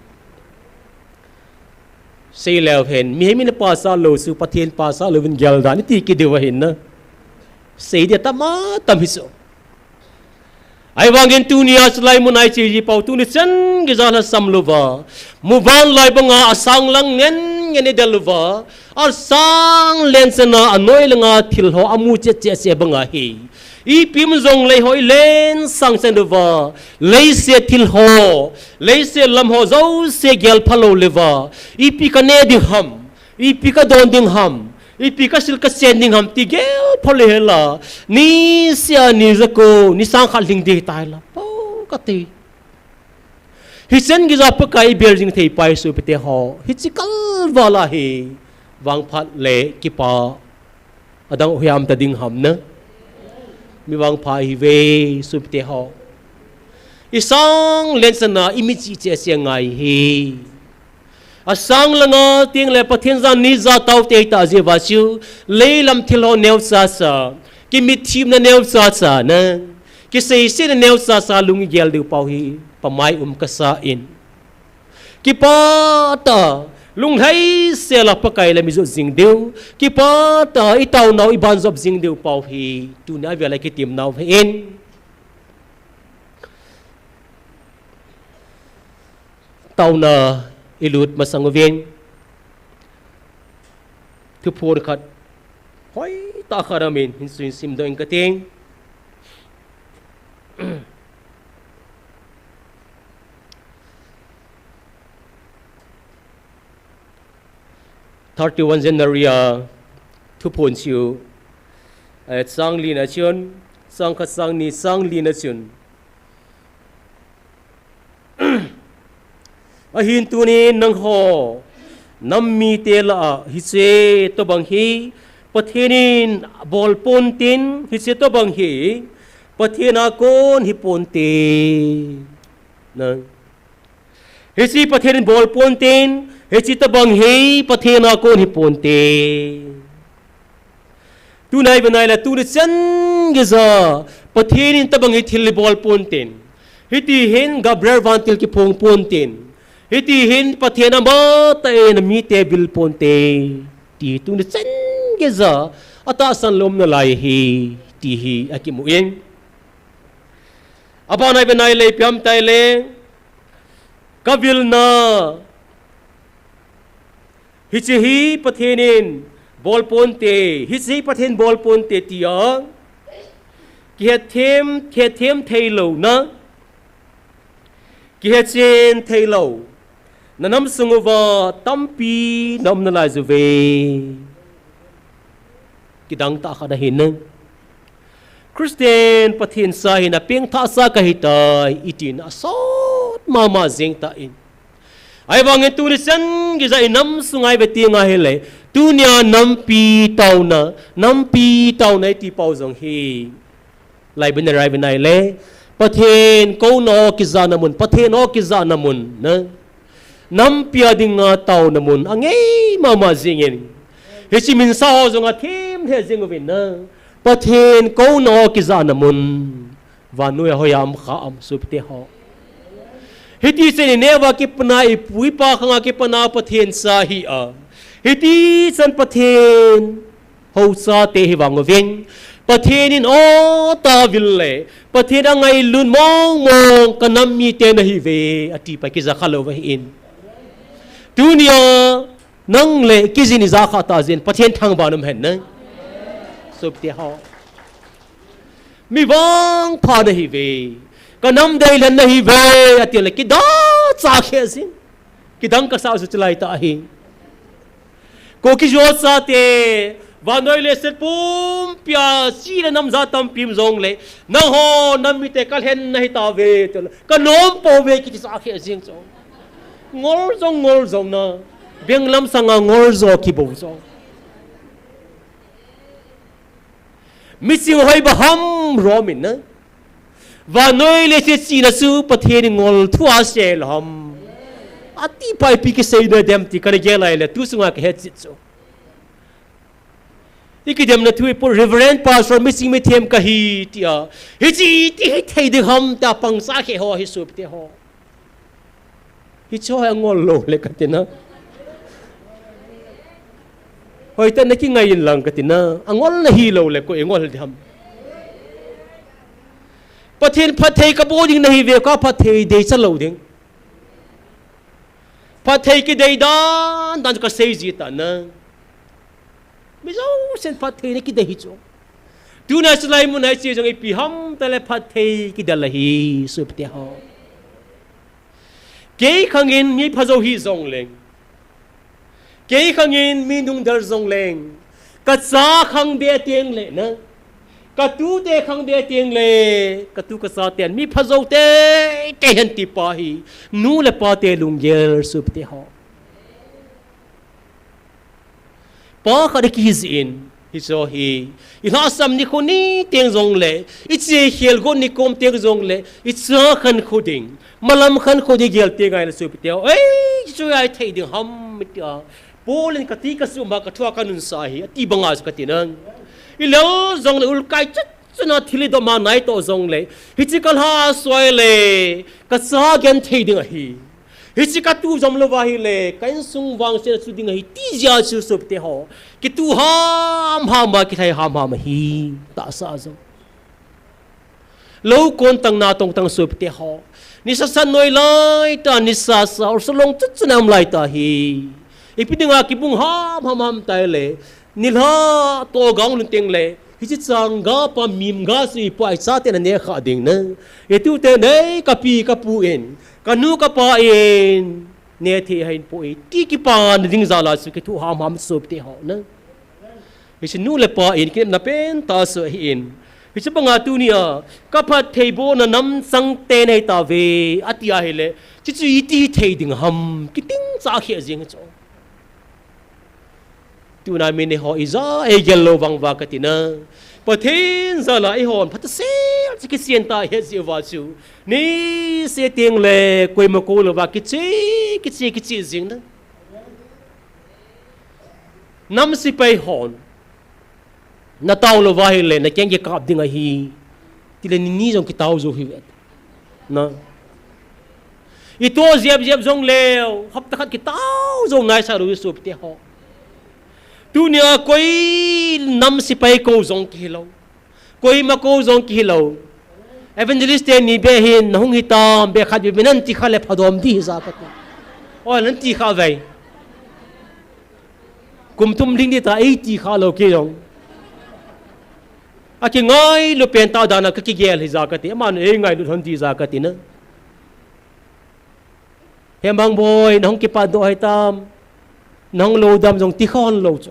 Sei leu hen, mi he mi na pa sa lo su, Pathen pa sa lo vin gel dan, ti ki deu ahin na. Sei dia tama tam hi so. Ai vangin tunia chulai mun ai chi ji pau tuni chan gei ja la sam lo va. Mu van lai banga a sang lang ngen ngen i del lo va. A sang len chana a noi langa thil ho a mu che che che banga hi. I pim jong lei ho i len sang chen lo va. Lei se thil ho. Lei se lam ho jo se gel pha lo le va. I pi ka ne ding ham. I pi ka don ding ham. I pi ka sil ka sen ding ham ti gel pha le hela. Ni sia ni ja ko. Ni sang kha ling de tai la. Po ka te. Hi chen gei ja Pakai i bel jing thei pai su pi te ho. Hi chi kal va la hi. Vang phat le ki pa. Adang u hiam ta ding ham na. Mi vang pha hi ve su pi te ho. I sang len chana i mi chi che che ngai hi. A sang langa ting le Pathen jan ni ja tau te ta ji va chu. Lei lam thil ho neu cha cha. Ki mi thim na neu cha cha na. Ki sei sei na neu cha cha lung i gel deu pau hi. Pa mai um ka sa in. Ki pa ta, lung lhai se la Pakai le mi jo jing deu. Ki pa ta, i tau nau i ban jop jing deu pau hi. Tunia ve la ki tim nau ve in. Tau na i lut masang uvin. Thuphon khat. Hoi ta khat amin, hin suin sim dong ka ting. Thirty-one January a thuphon chu, eh, chang li na chun, chang khat chang ni chang li na chun. Ahin tunin nang ho, Nam mite lah a hiche tobang hi Pathen in bol ponte, hiche tobang hi Pathen a kon hi ponte. Na. Hiche Pathen in bol ponte, hiche tobang hi Pathen a kon hi ponte. Tunai ve nai le, tuni chan geiya Pathen in tobang hi thil hi bol ponte. Hiti hin Gabriel vantil kiphong ponte. Hiti hin Pathen amatah in amite bil ponte. Ti tuni chan geiya atahsan lom nalai ahi, ti hi akimun. Abanai ve nai le, ipi ham itile, kavilna, hiche hi Pathen in bol ponte, hiche hi Pathen bol ponte tia kihethem, kihethem theilouna, kihechen theilou, na nam sung uva tampi na um nalai uve. Kidang tah khat ahi nai. Christian Pathen cha hina pengthah cha kahi tai, iti na asot mama jing tan. Ahivangin tuni chan geiya inam sunga ive teng ahile, tunia nampi taona, nampi taona iti pau jong hi. Lai bin rai bin ai le, Pathen kouna ho kijahna mun, Pathen ho kijahna mun, na. Nampi a dinga taona mun angei mama jingin. Hiche min sa ho jong athem lheh jing uvin na. Pathen kouna ho kijahna mun. Vannoi a hoiya um kha ham sopite ho. Hiti chan i neo a kipana, i pu i pa khang a kipana Pathen cha hi a. Hiti chan Pathen hou chate hi vang uvin. Pathen in o tah vil le, Pathen angailut mong mong ka nam mite nahiuve, ati pa kija kha lou va ahin. Tunia nang le kei jin ija kha ta jin, Pathen thangvah in um hen nai. Sopite ho. Mi vangpha nahiuve. Ka nam deilhen nahiuve, ati le kida cha khe jin. Kidang kasa chu chulai tah hi. Kuki jo chate, vannoi leiset pumpia, chi le nam ja tampi um jongle, nangho nam mite kalhen nahi tauve, tia, kanom pouve kiti cha khe jing chu. Ngol jong, ngol jong na. Benglam sanga ngol jo kibol jo. Miching hoi ba ham rom in na. Vannoi leiset china chu Pathen in ngol thu asei lou ham. Ati pa ipi kisei na dem ti kana gel lai le tu sunga kahet chet chu. I kidemna thu i pu Reverend Pastor Miching mithem kahi tia. Hiche iti hi thei ding ham tia pang cha khe ho hi sopite ho. Hiche ho hi angol lou le kati na. Hoitah in na kingai in lang kati na. Angol nahi lou le koi ngol ding ham. Pathen phatthei kabol ding nahiuve, ka phatthei dei cha lou ding. Phatthei kidei dan dan kasei ji ta na. Mi jousen phatthei na kidei hi chu. Tuna chulai mun a hiche jong ipi ham tale phatthei kidei la hi sopite ho. Kei khang in mi pha jou hi jongleng. Kei khang in mi nungdel jongleng. Ka cha khang be teng le na. Ka tute khang be teng le. Ka tu ka cha ten mi pha jou teitei hen ti pa hi. Nu le pa te lunggel sopite ho. Pa khat a kihijin, hiche hi. I lhasam nikho ni teng jongle, i chekhel got nikom teng jongle, i cha khankho ding, malam khankho ding gel teng ngai le sopite ho. Ei, chu ai thei ding ham tia. Paul in kati kasuma kathua kanunsa hi, ati banga chu kati nang. I lel jongle ulkai chat Chuna thil i dom a nai toh jongle, hiche ka lhasoi le, ka cha genthei ding ahi. Hiche ka tu jom louva ahile, ka insung vangsetna chu ding ahi, ti jeh a chu sopite ho. Kitu hamham a, kilhai hamham ahi, tahsa jong. Lou kon tang na tong tang sopite ho. Nisa san noi lai ta, nisa sa, or salong chu chu nam lai ta hi. Ipi dinga kibung hamham ham tai le, nilhah toh gang lhun teng le, hiche chang ga pa mim ga sui pa i chate na ne kha ding na. I tute nei ka pi ka pu in, ka nu ka pa in, ne thei hih poi, ti kipa na ding jal a chu kithu hamham sopite ho na. Hiche nu le pa in kinepna pen tah chu ahin. Hiche banga tunia, ka phattheibohna nam chang te nei tave, ati ahile, chuchu iti thei ding ham, kiting cha khe jing chu. Tuna mi nei ho ija eigel lou vang uva kati na. Pathen jal a eihon phatasel chu kichen ta het jeh uva chu. Ni se teng le koima kou lou va kiche, kiche, kiche jing na. Nam sepai hon. Na tao lou va ahile, na keng kikap ding ahi. Tile ni ni jong kitao jou hi ve. Na. I to jep jep jong leu, hapta khat kitao jou nai sa lou sopite ho. Tunia koi nam sepai kou jong kihi lou. Koima kou jong kihi lou. Evangelist teni be hin, na hung hitam, be khat be be nan ti kha le phadom di hi ja kati. Oi, nan ti kha ve. Kum thum lhing di ta, ei ti kha lou kei jong. Akingailu pen ta dan a kakigel hi ja kati. Aman ei ngailu hon ti ja kati na. Hemang boi, na hung kipat doh hitam. Na hung lou dam jong ti khon lou chu.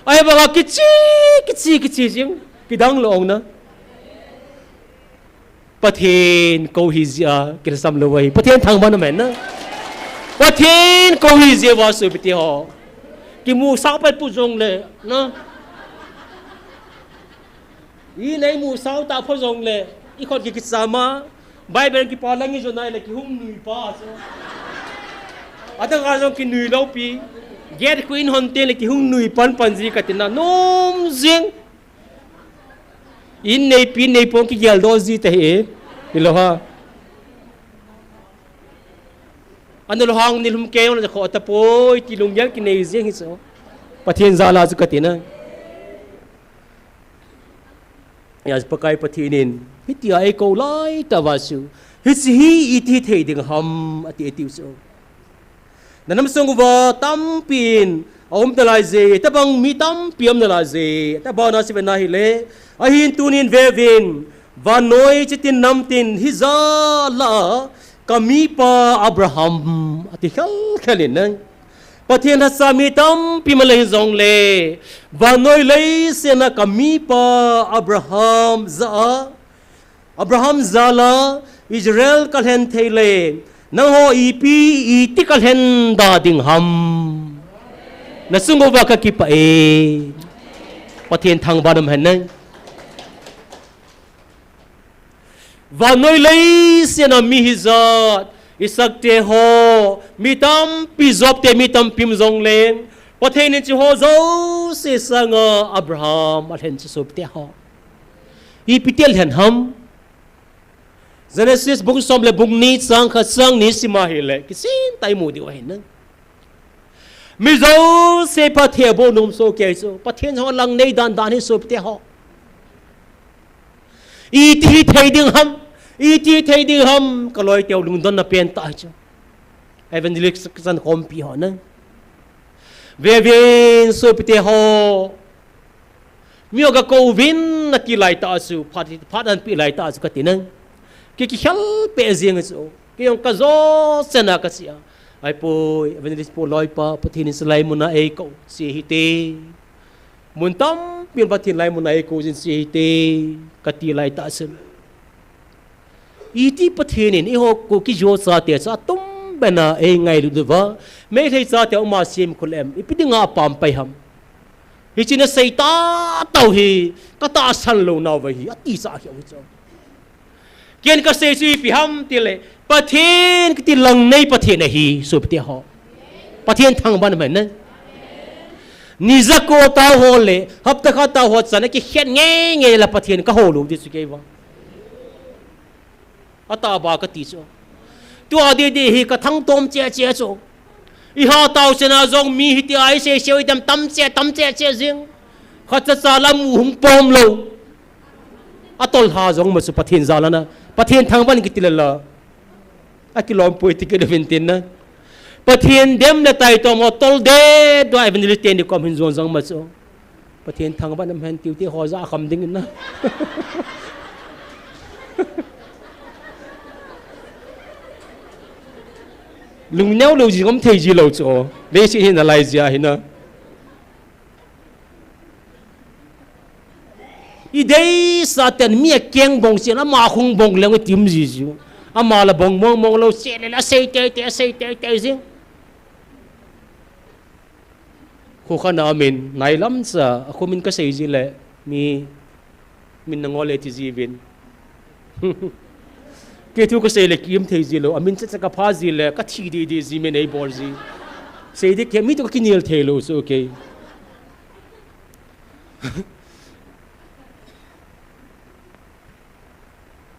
Ahivang a kiche, kiche, kiche jing. Kidang lou ong na. Pathen kou hi jeh a, kilhasam lou ahi. Pathen thangvah in umhen na. Pathen kou hi jeh uva sopite ho. Kimu sao pai pu jong le, na. I nei mu sao ta pho jong le, i khut ki kicham a. Bible kipa lang i jo nai le kihung nui pa so. Adang a jong kinui lou pi. Gate khu in hon teng le kihung nui pan pan ji kati na. Nom jing. In nei pi nei pon kigel doh ji ta hi. Hilou ha. Ana lou hang nilhum kei jong le kho ta poi ti lunggel kinei jing hi so. Pathen jal a chu kati na. Hijeh a chu Pakai Pathen in, hitia eikou lai tah uva chu, hiche hi iti thei ding ham, ati, ati chu. Na nam sung uva tampi in aum nalai je, tabang mi tampi aum nalai je, tabang na siven na hile, ahin tunin vevin, vannoi chitin namtin, hijat lah a, ka mipa Abraham, ati khel khel in, Pathen lhasa mi tampi um lei jong le, vannoi leiset a ka mipa Abraham jah a, Abraham jal a Israel ka lhen thei le, nangho ipi iti ka lhen da ding ham. Na sung uva ka kipah e. Pathen thangvah in umhen. Vannoi leiset a mi hijat, Isaac te ho, mi tampi Job te mi tampi um jong le, Pathen in hiche ho jouse sanga Abraham alhen chu sopite ho. Ipi ti alhen ham. Genesis bung som le bung ni chang khat chang ni sim a hile, kisin tah a imu diu ahi na. Mi jouse phatthei aboh nom soh kei chu. Pathen ho lang nei dan dan hi sopite ho. Iti hi thei ding ham, iti hi thei ding ham, ka loi teu lungdon na pen tah chu. Evangelist chan khompi ho na. Vevin sopite ho. Mi ho ga kouvin nati lai tah chu, phat, phat anapeh lai tah chu kati na. Kei kikhel peh jeng chu. Kei jong ka jo chan a ka che a. Ahipoi, evangelist pu loipa, Pathen in hilai mun a eikou, che hite. Mun tampi in Pathen hilai mun a eikou jin che hite, kati lai tah chun. Iti Pathen in eiho Kuki-Zo chate chu atum bena eingailut uva, Meitei chate uma sem khul em, ipi dinga apam pai ham. Hiche na sei tahtah u hi, ka tahsan lou nau va hi, ati sa hi u chu. Ken ka sei chu ipi ham tile, Pathen kiti lang nei Pathen ahi, sopite ho. Pathen thangvah in umhen. Ni jako tah ho le, hapta khat tah ho chan a kikhen ngei ngei le Pathen ka hou lou di chu kei vang. Atah ba kati chu. Tua didi hi ka thangtom che che chu. I hatah u chan a jong mi hitia i sei sei u i dam tam che, tam che che jing. Khat cha cha la mu hung pom lou. Atol ha jong ma chu Pathen jal a na. Pathen thangvah in kiti le la. Akilom poi ti kei uvin tin na. Pathen dem le taitom ho tol de, dua evangelist teni kom hin jon jong ma chu. Pathen thangvah in umhen tiu ti ho ja kham ding in na. Lungneo lou ji ngam thei ji lou chu. Leiset hi nalai jia hi na. I deisah ten mi akeng bong chen, ama khung bong leng i tim ji ji. Ama la bong mong mong lou chen le la sei tei tei, sei tei tei ji. Khokha na amin, nailam cha, akhomin kasei ji le, mi, min nangol le ti ji vin. Kei thu kasei le, kim thei ji lo, amin cha cha kapha ji le, kathi di di ji min ei bol ji. Sei di ke, mi to kakinel thei lo, so okay.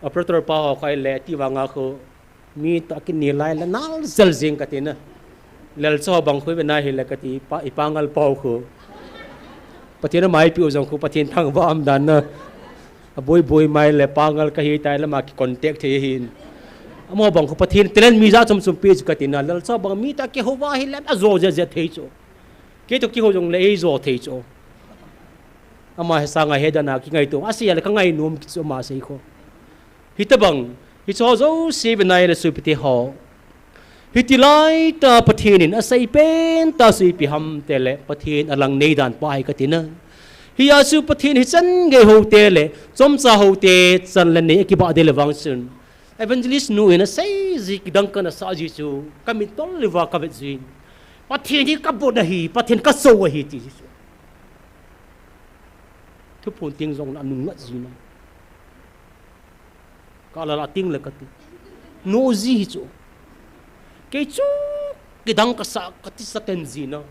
Operator pa ho khai le, ti vanga khu, mi to akinel lai le, nal jel jing kati na. Lel cho bang khu ve na hi le kati, pa, i pangal pau khu. Pathen a mai piu jong khu, Pathen thangvah um dan na. Aboi boi mai le, pangal kahi tai le, ma ki contact thei hin. Amo bang khu, Pathen talent mi ja chom chom pi chu kati na. Lel cho bang mi to kihou va hi le, ajo je je thei chu. Kei to kihou jong le, ei jo thei chu. Ama he sanga he dana kingaito. Asia le kangai nom kichu ama sei kho. Hitabang, hicho jouse ve nai le sopite ho. Hiti lai ta Pathen in asei pen ta seipi ham te le Pathen alang nei dan pa hi kati na. Hia chu Pathen hichan gei ho te le, chomcha ho te chan le nei akiba de le vang chun. Evangelist nu in asei ji kidang kana sa ji chu, kamit tol le va kavet ji. Pathen hi kabon ahi, Pathen kaso ahi ti ji chu. Thuphon ting jong la nung ngat ji na. Ka la la ting le kati. No ji hi chu. Kei chu kidang kasa, kati sa ten ji na.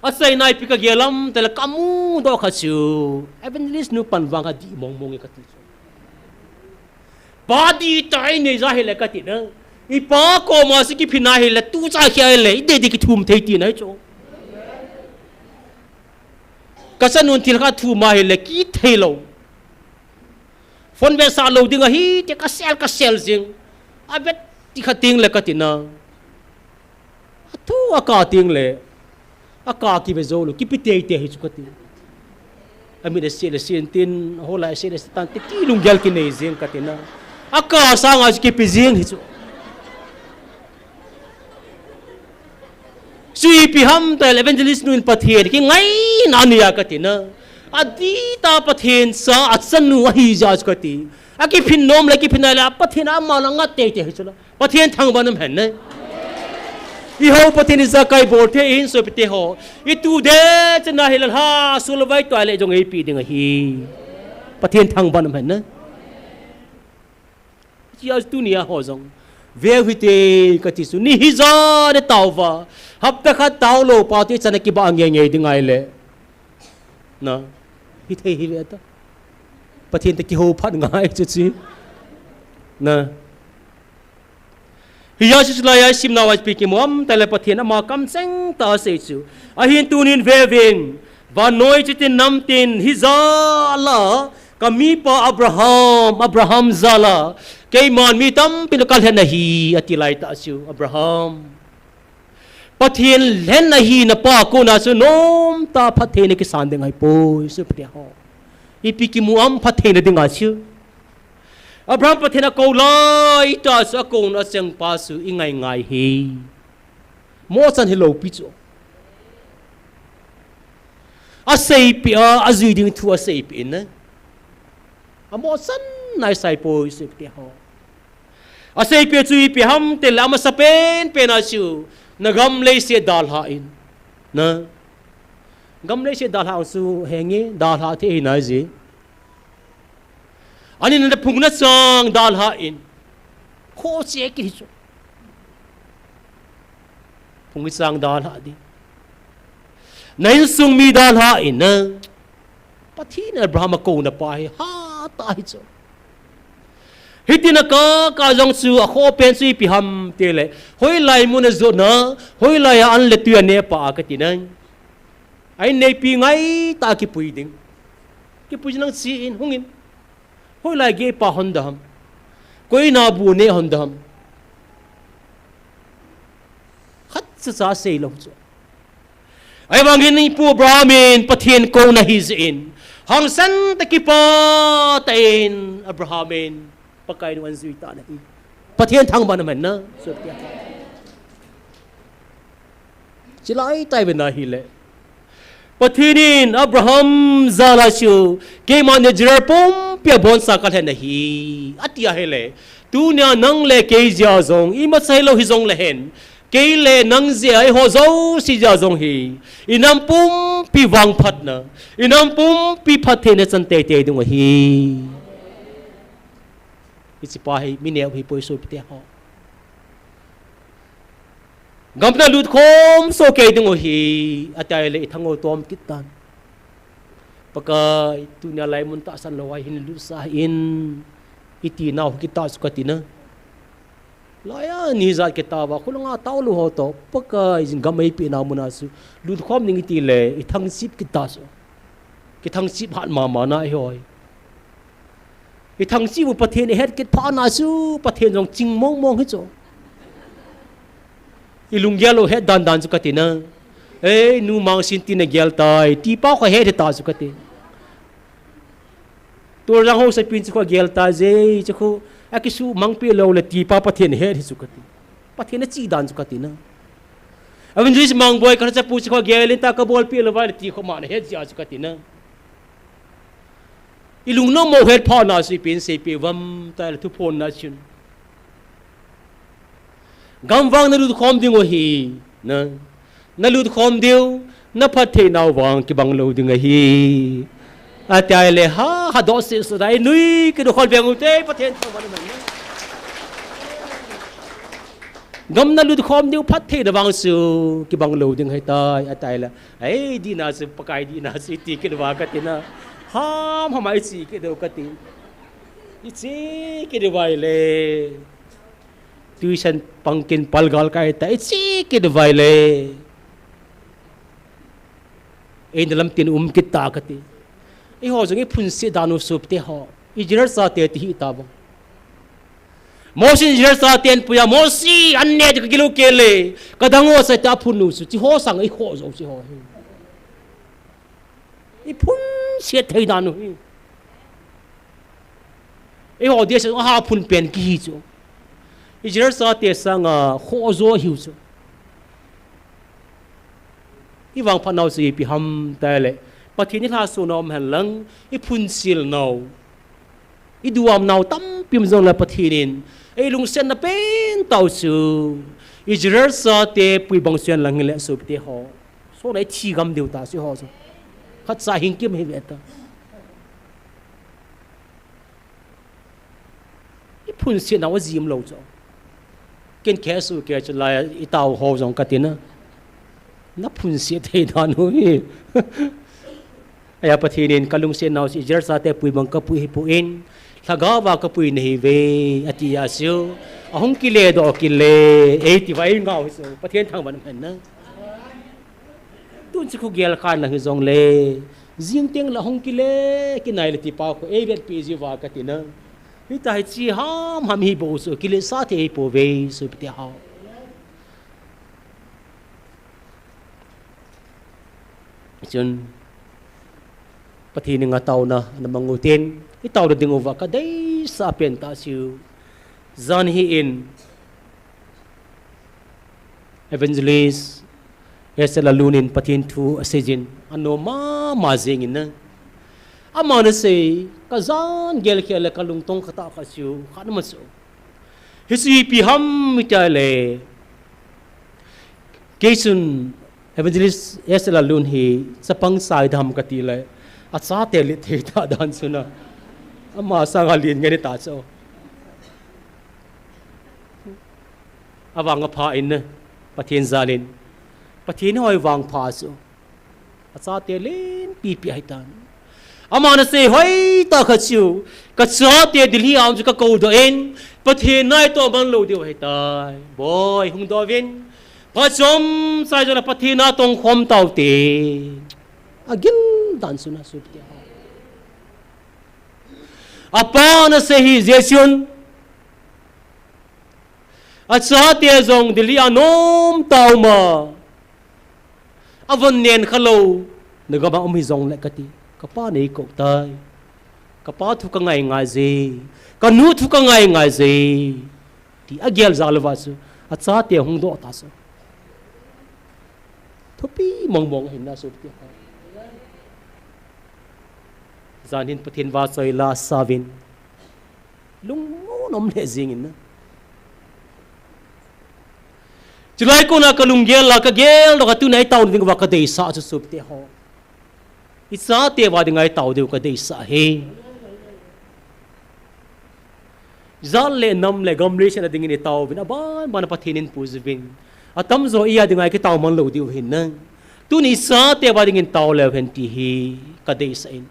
Asei nai pi kagel lam te le kamu do kha chu. Evangelist nu pan vang kadi mong mong e kati chu. Pa di tai nei ja hi le kati na. I pa koma si kiphi na hi le tu cha khia hi le, i de di kithum thei ti na hi chu. Ka sa nun thil kha thum a hi le kithei lo. Phone ve sa lo ding ahi, te kasel, kasel jing. Avet ti kha ting le kati na. Athu aka ting le. Aka kive jou lo, kipi tei tei hi chu kati. Amin ase le sin tin, hola ase le tan, ti ti lunggel kinei jing kati na. Aka sanga chu kipi jing hi chu. Seipi ham ta le evangelist nu in Pathen, kingai na nia kati na. Adi ta Pathen sa, achanu ahi ja chu kati. Akiphin nom le, kiphin na le, Pathen ama la ngat tei tei hi chu la. Pathen thangvah in um hen ne. I ho Pathen in jakai bol thei in sopite ho. I tu de chena hi la ha sulvai toi le jong eipi ding ahi. Pathen thangvah in um hen ne. Chia tunia ho jong. Veu hite kati chu. Ni hija de tauva. Hapta khat tau lo pa te chana kiba nge nge ding ai le. Na, hi thei hi ve ta. Pathen te kihou phat ngai chu chi. Na. Hia chu lai a simna vai pi kimu am ta le Pathen ama kamcheng ta sei chu. Ahin tunin vevin. Vannoi chitin namtin hija la. Kamipa Abraham, Abraham jal a. Keiman mi tampi na kalhen ahi ati lai ta chu. Abraham. Pathen lhen ahi napa kona chu nomtah phattheina kisan ding ahipoi, sopite ho. Ipi kimu am phattheina dinga chu. Abraham Pathen akou laitah chu akouna achengpa chu ingai ngai hi. Mochan hilou pi chu. Aseipeh a, ajui ding thu aseipeh in. Amochan nai saipoi, sopite ho. Aseipeh chu ipi ham tile amasapen pen a chu, na gam leiset dalha in. Na. Gam leiset dalha chu henge, dalha thei hi nai ji. Ani na phung na chang dalha in. Khoche kit hi chu. Phung i chang dalha di. Na insung mi dalha in na. Pathen Abraham akouna pa hi, hatah hi chu. Hitin aka, ka jong chu akhopen chu ipi ham tile. Hoilai mun ajotna, hoilai a an le tui anepa a kati nai. Ahin neipi ngaitah a kipui ding. Kipui nang chi in, hung in. Hoilai gei pa hon da ham. Koi in a bu ne hon da ham. Khatcha cha seilou chu. Ahivangin ipu Abraham in Pathen kouna hijeh in. Hangsan tah kipah tah in Abraham in Pakai nu ahin jui tan ahi. Pathen thangvah in um hen na. Chulai tah a ive na hile. Pathen in Abraham jal a chu, keiman Israel pumpi abonsa kalhen ahi. Ati ahile. Tunia nang le kei jeh a jong, imacha hilou hijong le hen. Kei le nang jeh a eiho jouse jeh a jong hi, inam pumpi vangphatna, inam pumpi phattheina chan teitei ding ahi. Hiche pa hi mi neo hi poi sopite ho. Gam nalut khom soh kei ding ahi, ati le ithang u tom kit tan. Pakai, tunia laimun tahsan lou a hin lut sah in, iti nau kit ta chu kati na. Laiya ni jat kit tauva, khulanga taolou ho toh, Pakai, jing gam eipeh nau mun a chu lut khom ding iti le, ithang chip kit ta chu. Kithang chip hat mama na eiho hi. Ithang chip u Pathen ihet kit phat na chu, Pathen jong ching mong mong hi chu. Ilunggel u het dan dan chu kati na. Ei, nu Mangsin tin nagel tai, tipa kho het ta chu kati. Tuljang haosapin chu kho gel ta je, chu kho akisumang peh lou le tipa Pathen het hi chu kati. Pathen achi dan chu kati na. Evangelist Mangboi, ka chapu chu kho gel in ta, kabolpeh lou vai le ti kho ma nahet jeh a chu kati na. Ilung nom u het phat na chu ipi seipeh uvam, tile thuphon na chun. Gam vang nalut khom ding u ahi, na, nalut khom diu, naphatthei nau vang kibang lou ding ahi. Ati le ha, hadoh seh seh dai, nui kidou khol veng u te, Pathen thangvah in umhen. Gam nalut khom diu phattheina vang chu kibang lou ding ahitai, ati le. Ei, dihna chu, Pakai dihna chu iti kit uva kati na. Ham, ham a iche kit diu kati. Iche kit uva le. Tuition pangkin palgal kai ta, iche kit uva le. Eina lamtin um kit ta kati. Eiho jong iphunset dan u sopite ho. Israel chate ti hi tauva. Mosi Israel chaten puiya, Mosi, an ne ti kagil u kei le, kadang u sa ta phun u chu, hiche ho sang ikhoh jou hiche ho hi. Iphunset thei dan u hi. Eiho dia sa ha phun pen kihi chu. Israel chate sanga khoh jo hiu chu. Ivangphat nau chu ipi ham tile, Pathen ilhaso nau um hen lang, iphunsil nau. Iduham nau tampi um jongle Pathen in eilungsetna pen tau chu Israel chate puibang chu hen lang hile sopite ho. Sona ithi gam diu ta chu ho chu. Khatcha hing kim hi ve ta. Iphunset nau ajim lou chu. Ken khe su ke chu lai itao ho jong kati na. Naphunset thei dan u hi. Ahi a Pathen in kalungset nau chu Israel chate puibang kapui hipon, lhagao va kapui nahiuve, ati a chu. Ahung kile doh kit le, eiti va eingao hi chu. Pathen thangvah in umhen na. Tun chu khu gel khan lang hijongle, jing teng le hung kile, kinai le tipa khu eivetpi jiuva kati na. Hitia hiche ham ham hi bou chu, kile sa thei hi pouve, sopite ho. Chun, Pathen henga taona ana mang u tin, itaona ding uva kadeisah pen tah chu, jan hi in, Evangelist Esther Lalun in Pathen thu asei jin, anom mama jing in na. Aman asei, kajan gel khel le kalungtong khat tah khat chu, khat na ma chu. Hiche ipi ham itile, kei chun Evangelist Esther Lalun hi chapang sai dam kati le, achate len thei ta dan chu na. Ama sanga len ngen ta chu. Avang apha in na, Pathen jal in. Pathen hoi vangpha chu. Achate len pipi ahitan. Aman asei hoitah khat chu, kachate Delhi a um chu kakou doh in, Pathen natoh man lou diu ahitai. Boi, hung doh uvin. Phat chomcha jongle Pathen a tongkhom taute. Agil dan chu na sopite ho. Apan asei hi jeh chun. Achate jong Delhi a nomtah a um a. Avon nen khalou, nagam a um hijongle kati. Kapa neikou tai. Kapa thu kangai ngai je. Kanu thu kangai ngai je. Ti agel jal uva chu. Achate hung doh ta chu. Thupi mong mong ahin na sopite ho. Jan hin Pathen vahchoi la sauvin. Lungmon um lheh jing in na. Chulai kona kalunggel a kagel doh a tuna itao ding uva kadeisah chu sopite ho. Ichate uva dinga itao diu kadeisah e. Jat le nam le gam leiset a dingin itao uvin, aban ban a Pathen in puijiuvin. Atamjo iya dinga ikitao man lou diu hin nang. Tuni ichate uva dingin tao leu hen ti hi kadeisah in.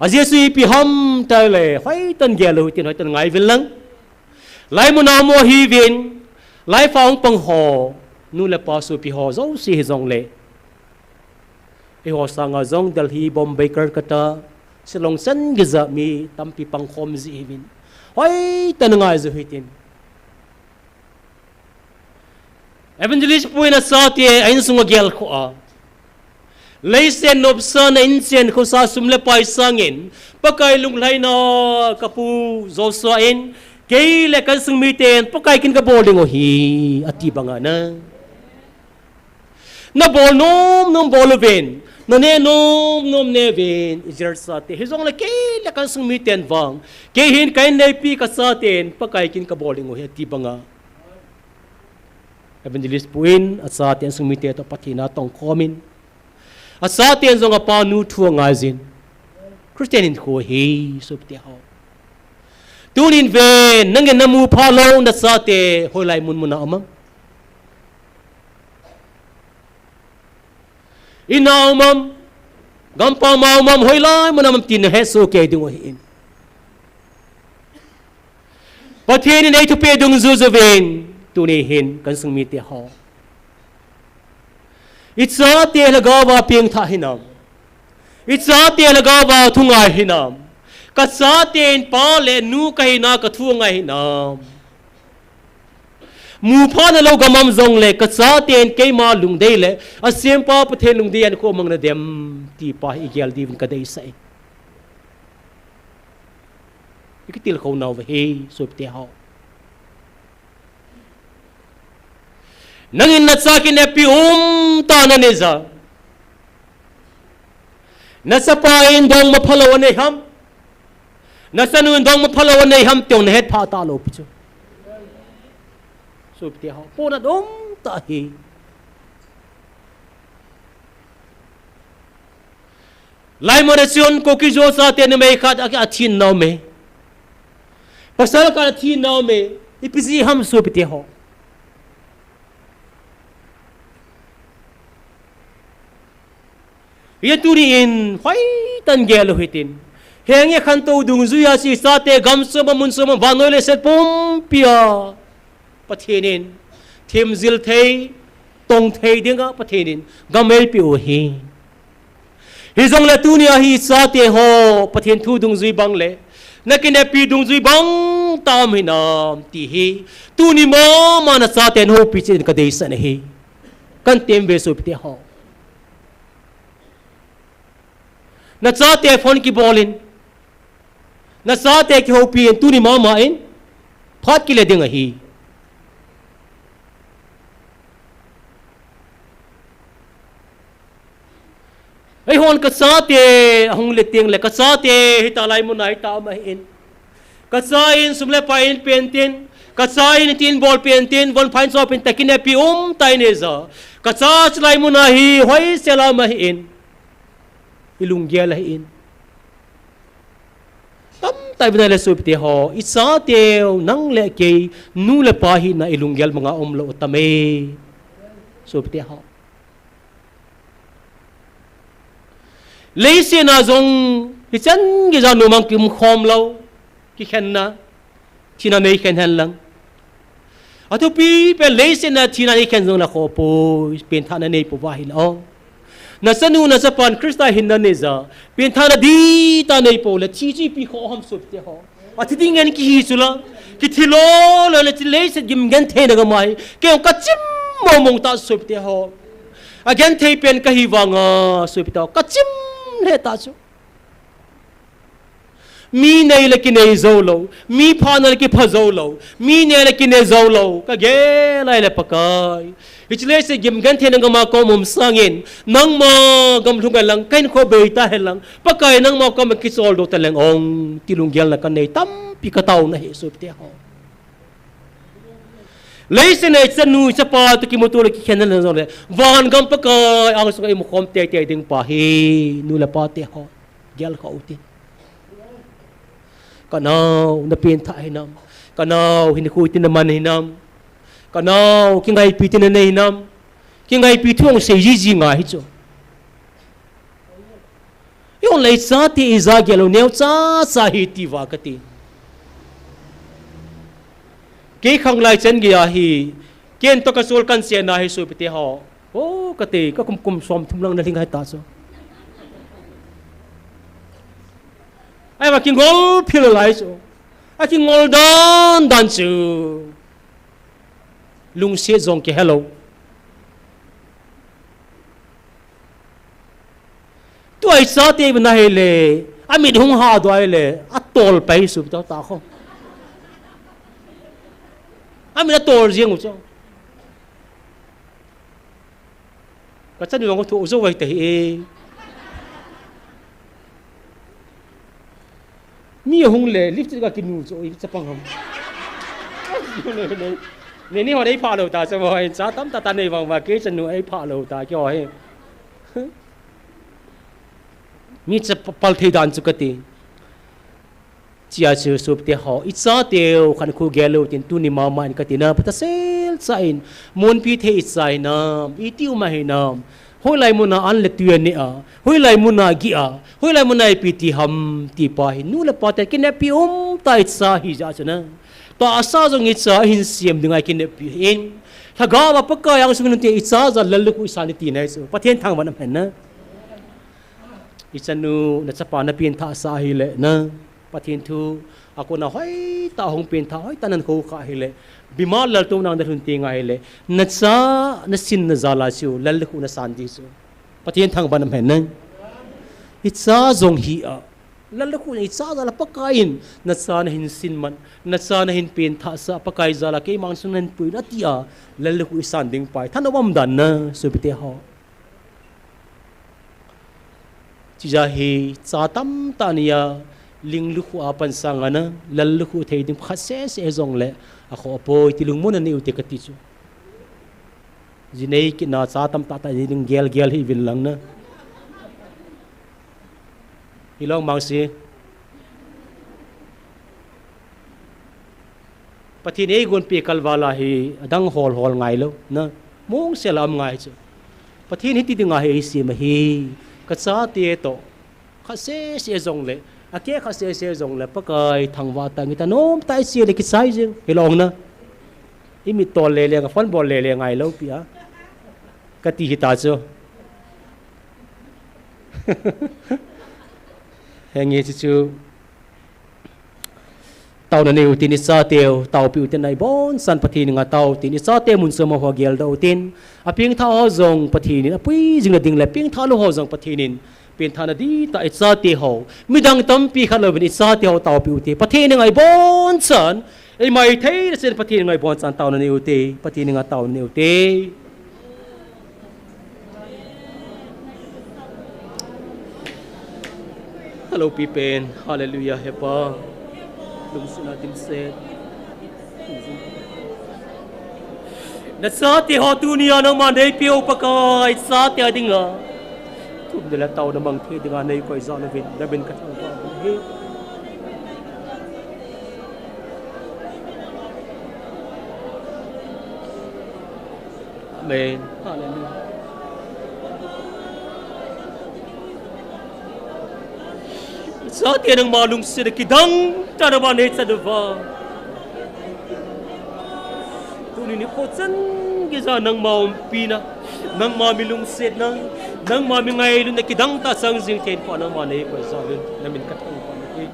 Ajeh chu ipi ham tile, hoitah in gel lou hitin, hoitah in ngai uvin lang. Laimun a um u ahiuvin, laifa hung pang ho, nu le pa sopi ho jouse hijongle, eiho sanga jong Delhi, Bombay, Calcutta, Shillong chan geiya mi tampi pangkhom ji ahiuvin. Hoitah in ngai jiu hitin. Evangelist pu in achate a insung a gelkhoh a, leiset nopsahna, inchen khosa, sum le pai sangin Pakai lunglhaina kapu Joshua in, kei le ka insung miten Pakai kin kabol ding u ahi, ati banga na. Nabol nom nom bol uvin, naneh nom nom neh uvin, Israel chate. Hijongle kei le ka insung miten vang, kei hin ka in neipi kachaten Pakai kin kabol ding u ahi, ati banga. Evangelist pu in achate, insung mite toh Pathen a tongkhom in, achaten jong apa nu thu angaijin, Christian hinkho ahi, sopite ho. Tunin ven, nangin namu phalou nachate hoilai mun mun a um am? In a um am, gampam a um am, hoilai mun a um am ti nahet soh kei ding u ahin. Pathen in eithupeh dungjuiyu vin, tuni hin ka insung mite ho, ichate lhagao a pengthah hinam, ichate lhagao a thu ngai hinam, kachaten pa le nu kahina kathu angai hinam? Mu phana lou gam um jongle, kachaten keima lungdei le asempa Pathen lungdei a hinkho mang nadem, ti pa hi igel diuvin kadeisah e. Ikitilkhou nauve hi, sopite ho. Nangin nacha kinepi um tah nanei jeh a, nachapa in dongma phalou anei ham, nachanu in dongma phalou anei ham ti jong nahet phah talou pi chu, sopite ho. Pona dong tah hi. Laimun a chun Kuki-Zo chate numei khat a, athi in aume. Pasal khat athi in aume. Ipi jeh ham sopite ho? Hia tuni in hoitah in gel u hitin. Henge khantou dungjuiya chu ichate gam chom a mun chom a vannoi leiset pumpia Pathen in themjil thei, tong thei dinga Pathen in gam eipeh u ahi. Hijongle tunia hi ichate ho Pathen thu dungjui bang le nakinepi dungjui bang tah um hinam ti hi tuni mama nachaten houpi cheh in kadeisah ahi. Kahin tem uve sopite ho. Nachate phone kibol in, nachate kihoupi in, tuni mama in phat kile ding ahi. Eihon kachate ahung le tengle, kachate hitia laimun a hitia um ahin, kacha in sum le pai in pen tin, kacha in hitin bol pen tin, von phain chop in, takin epi um tah in eija, kacha chu laimun a hi hoisel a um ahin, ilunggel ahin. Tamtah ivena le sopite ho, ichateu nang le kei nu le pa hina ilunggel banga umlou tame, sopite ho. Leiset a jong hichan geija nom a kium khom lou, kikhenna, thina neikhen henlang. Athupi pen leiset a thina neikhen jongle khoh poi, penthahna neipouva hilou. Nachanu nachapan Christa hinna neija, penthahna dihtah neipou le thi chu ipi khoh ham sopite ho? Athi ding ngen kihi chula, kithi lou lou le leiset gim gentheina gam a hi kei jong kachim mong mong tah sopite ho. Agenthei pen kahi vanga sopite ho, kachim lheh tah chu. Mi nei le kinei joulou, mi phana le kipha joulou, mi ne le kine joulou, kagel a ahile Pakai, hiche leiset gim gentheina gam a kaum um sangin, nangma gam lhung hen lang, kahinkho bei tahen lang, Pakai nangma kaum a kicholdo taleng ong, ti lunggelna kanei, tampi kataona ahi sopite ho. Leiset a ichanu ichapa toh kimuto le kikhen na jongle, van gam Pakai angsunga imukhom teitei ding pa hi, nu le pa te ho, gel kha ute. Ka nao, na pengthah hinam? Ka nao, hinkho iti na man hinam? Ka nao, kingaipi iti na nei hinam? Kingaipi thu hung sei jiji ngai hi chu. Ijongle ichate ija gel lou, neocha cha hi ti va kati. Kei khanglai chan geiya hi, ken toh ka sol kan chena hi sopite ho. O, kati, ka kum kum som thum lang na lhing hai ta chu. Ahivang kingol phil lai chu. Akingol dan dan chu. Lungset jong kihelou. Tua ichate ivena hile, amit hung hah doh a hile, atol pai sup tah tah kho. Amit atol jeng u chu. Ka chanu jong ka thoh jou vai ta hi e. Mi ahung le, lipstick a kinu chu, oi, chapang ham. Ne, ne, ne, ni ho dei pha lou ta, cha mo, cha tamtah ta nei vang va, kei chanu ei pha lou ta, kei ho hi. Mi cha pa-, pal thei dan chu kati. Chia chu sopite ho, ichateu khankho gel lou tin tuni mama in kati na, phatah sel cha in, monpi thei icha hinam, iti um a hinam, hoilai muna an le tui aneh a, hoilai muna gih a, hoilai muna ipi ti ham, ti pa hi, nu le pa te kineppi um ta icha hi jeh chun a. Tahsa jong icha hin sem dinga kineppi in. Lhagao a Pakai angsunga nute icha jal lallukhuh isan ding tina hi chu. Pathen thangvah in umhen na. Ichanu, nachapa na pengthah sah hile na. Pathen thu, akona hoitah hung pengthah, hoitah nan khoukhah hile. Bima laltouna na lhun teng ahile. Nacha, nasin na jal a chu, lallukhuh nasan ding chu. Pathen thangvah in umhen na. Icha jong hi a. Lallukhuh icha jal a Pakai in, nacha nahin sin man, nacha nahin pengthah sah, Pakai jal a keima angsunga nahin pui in ati a, lallukhuh isan ding pa hi. Thanop um dan na, sopite ho. Chijeh hi cha tamtah neiya, ling lukhuh a pan sanga na, lallukhuh thei ding khat sese jongle, akhoh poi ti lungmonna nei ute kati chu. Ji nei kit na cha tamtah tah ji ding gel gel hih uvin lang na. Hilou Mangsi. Pathen in eigonpeh kalval a hi adang hol hol ngailou na, mong sel a um ngai chu. Pathen in hiti dinga hi eisem ahi, kachate toh khat sese jongle, akeh khat sese jongle, Pakai thangvah tah in ita nomtah isei le kichai jing, hilou na. Imit tol le le, phone bol le le ngailou pi a. Kati hita chu. Henge chu chu. Taona nei utin ichateu, taopeh utin, iboncha'n Pathen henga tao utin, ichate mun chom a ho geldoh utin, apengthah ho jong Pathen in apui jing na ding le, pengthah lou ho jong Pathen in, pengthahna dihtah ichate ho, midang tampi khat louvin ichate ho taopeh ute, Pathen henga iboncha'n, eimai thei nasen Pathen henga iboncha'n taona nei ute, Pathen henga taona nei ute. Hello, pipen. Hallelujah, Hepa. Lungsetna dimset. Nachate ho tunia nangman neipeh u Pakai, chate a dinga. Thumna le taona mang thei dinga neikoi jal uvin, namin kathangvah uve. Amen. Hallelujah. Chate nangma lungsetna kidang tah nangma neichan uva. Tuni nikho chan geiya nangma umpina, nangma mi lungsetna, nangma mi ngailutna kidang tah chang jing thei in Pa nangma neikoi jal uvin, namin kathangvah uve.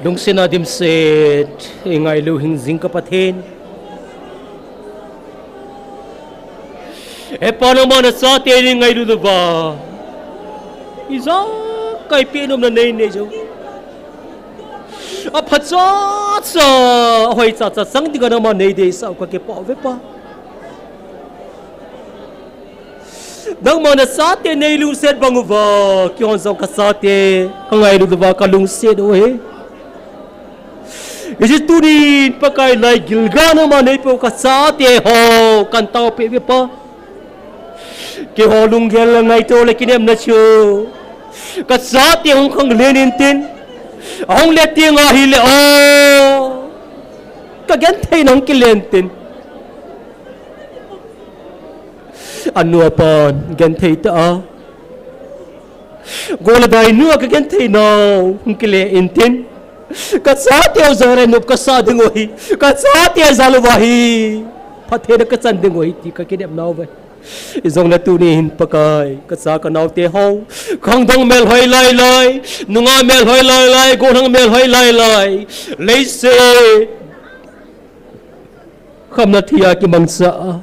Lungsetna dimset, i ngailu hing jing ka Pathen. He Pa, nangma nachate nei ngailu louva, ijakai peh nom nanei nei jou. Aphacha cha, ahoicha cha chang dinga nangma nei deisah u kakipah uve Pa. Nangma nachate nei lungset bang uva, keihon jong kachate ka ngailu louva ka lungset u ahi. Hijeh chun tunin Pakai, lai gilgal nangma neipe u kachate ho kahin taopeh uve Pa. Keiho lunggel le ngaito le kinepna chu kachate hung khanglen intin, ahung le teng ahile o, kagentheina hung kilen tin. Anu apan genthei tah a, gol le dai nua kagentheinau hung kile intin, kachate jal a nop kasah ding u ahi, kachate jal uva hi phatthei kachan ding u ahi ti kakinepnau ve. Hijongle tunin Pakai, kacha kanaote ho, khangdong melhoi lailai, nungah melhoi lailai, gollhang melhoi lailai, leiset khamna thia kimangcha a,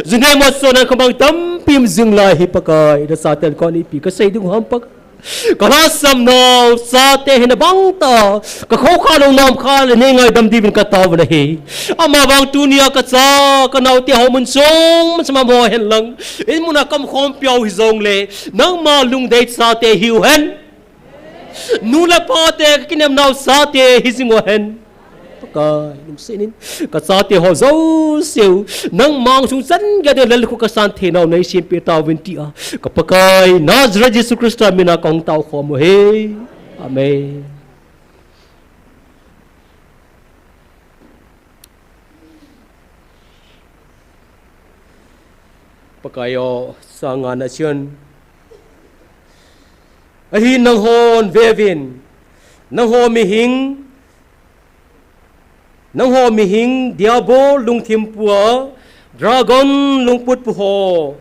june mo chona khamang tampi um jing lai hi Pakai, nachaten kon ipi kasei ding ham Pakai. Kalhahsamnau chate hina bang tah a, kakhoukhah lou nomkha le nei ngaidam diuvin kataovin ahi. Amavang tunia kacha kanaote ho mun chom chom a mo henlang, in muna kamkhompiu hijongle, nangma lungdei chate hiu hen. Nu le pate kakinepnau chate hijing u hen. Pakai, lungset in, kachate ho jouseu nangma angsunga chan geiya lallukhuh kasan theinau neisempeh tauvin tia, ka Pakai Nazareth Jesu Christa mina kahung taokhom u ahi. Amen. Pakai o, chang ngana chun, ahin nanghon veuvin, nangho mihing, nangho mihing Diabol lungthimpu a, Dragon lungputpu ho,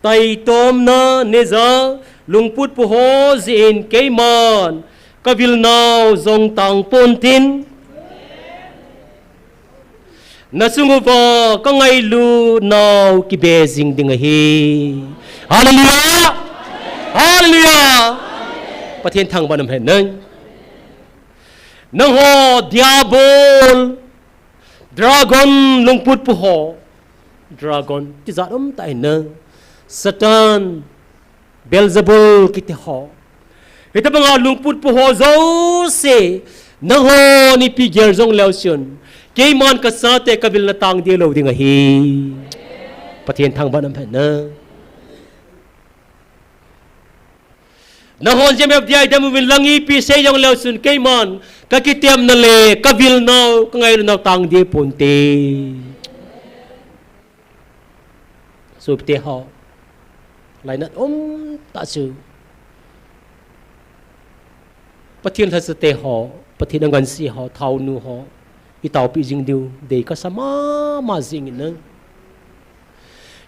taitomna neija lungputpu ho jeh in keiman kavilnau jong tangpontin, nachung uva kangailunau kibe jing ding ahi. Hallelujah! Hallelujah! Pathen thangvah in umhen nang. Nangho Diabol, Dragon lungputpu ho, Dragon tijat umtah ahi nang. Satan, Beelzebul kiti ho, hitobanga lungputpu ho jouse, nanghon ipi gel jongleu chun, keiman kachate kavilna tangde lou ding ahi. Pathen thangvah in umhen nang. Nanghon jemep dia idem uvin lang, ipi sei jongleu chun keiman kakitepna le kavilnau, kangailunau tangde ponte. Sopite ho, lainat umtah chu Pathen lhachate ho, Pathen angansea ho, thaonu ho itaopeh jing diu dei kasa mama jingin nang.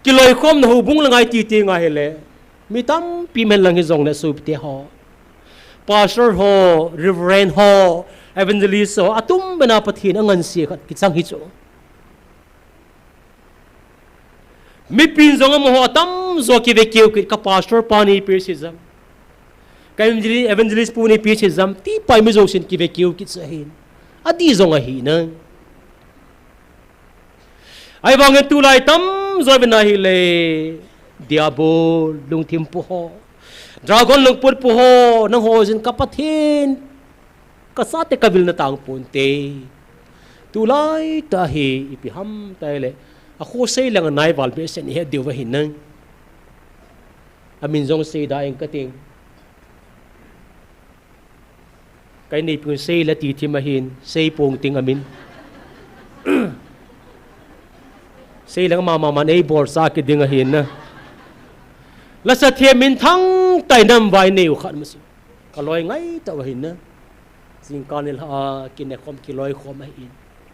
Kiloikhomna houbung langa iti teng ahile, mi tampi umhen lang hijongle sopite ho, pastor ho, reverend ho, evangelist ho, atumbena Pathen angansea khat kichang hi chu. Mipin jong amaho atamjo kivekeu kit, ka pastor pa neipe se jam, ka evangelist, evangelist pu neipe se jam, ti pai mi jousen kivekeu kit chu ahin. Adih jong ahi nang. Ahivangin tulai tamjo uvin ahile, Diabol lungthimpu ho, Dragon lungputpu ho, nangho jin ka Pathen, kachate kavilna tang ponte. Tulaitah hi ipi ham tile, akho sei leng anaival behseh in ihet diu ahi nang. Amin jong seida ing kating. Ka inneipin seile tithim ahin, sei pong ting amin. Sei leng mama man eibolsa kit ding ahin na. Lasa them minthang tah in namvai neiu khat mase. Kaloi ngaitah u ahin na. Jingkah nilhah a kinekhom kiloikhom ahin,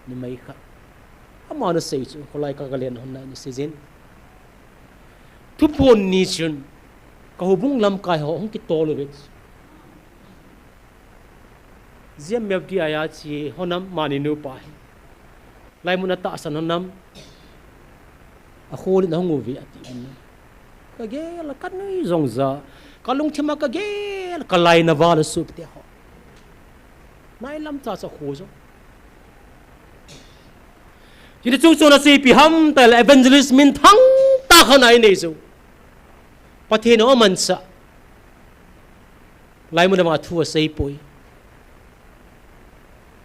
numei khat. Ama nasei chu, kholai ka, kalen hon na, naseijin. Thuphon ni chun, ka houbung lamkai ho hung kitol uve. Ziam mel dia ya chi honam mani nupa hi. Laimun a tahsan honam. A khol in a hung uve ati in. Ka gel, ka nui jong ja. Ka lungthim a ka gel, ka laina val a sup te ho. Nai lam cha cha kho jong. Hiti chung chung a seipi ham ta le evangelist min thang ta khan ai nei jo. Pathen a man sa. Laimun a ma thu a sei poi.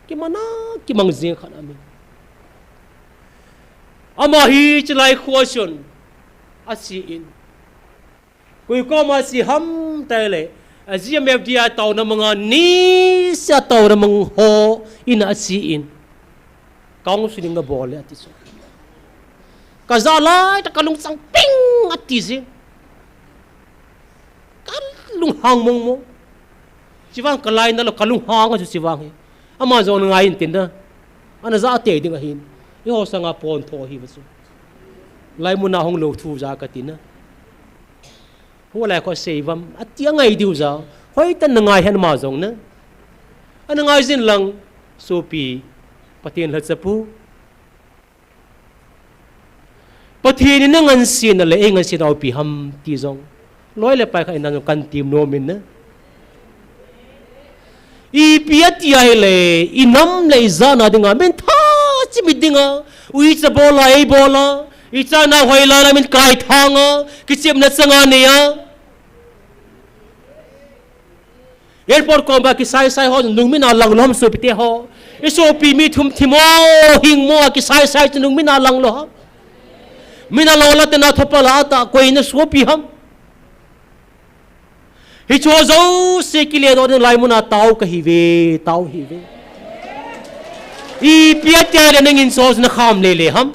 Kimana, kimang jing khan amin. Ama hi chilai khua chun. A si in. Koi koma si ham ta le. A G M F D a tauna manga ni sia tauna mang ho in a si in. Kong suning a bol le ati so. Ka ja lai ta ka lung chang ping ati jing. Ka lung hang mong mong. Chivang ka laina lo ka lung hang a chu chivang hi. Ama jong ngai in tin da. Ana ja te ding ahin. I ho sanga pon tho hi va chu. Laimun a hung lo thu ja ka tin na. Hu lai kho sei vam. Ati a ngai diu ja. Hoi tan na ngai hen ma jong na. Ana ngai jin lang. Sopi. Pathen lhacha pu. Pathen in a ngansena le, ei ngansena upi ham ti jong. Loi le pai kha in a jong kan tim nom in na. Ipi ati a hile, i nam le i jana dinga, min tha chimi dinga, uicha bola, ei bola, i chana hoila la min kai thanga, kichepna changa nei a. Airport koma kisai sai ho, nungmin a lang lou ham sopi te ho. I sopi mi thum thim o, hing mo a kisai sai chu nungmin a lang lou ham. Min a lo la te na thopa la ta, koi na sopi ham. Hicho jouse kile doh ding laimun a tao ka hi ve, tao hi ve. Ipi ati a le nangin so na kham le le ham.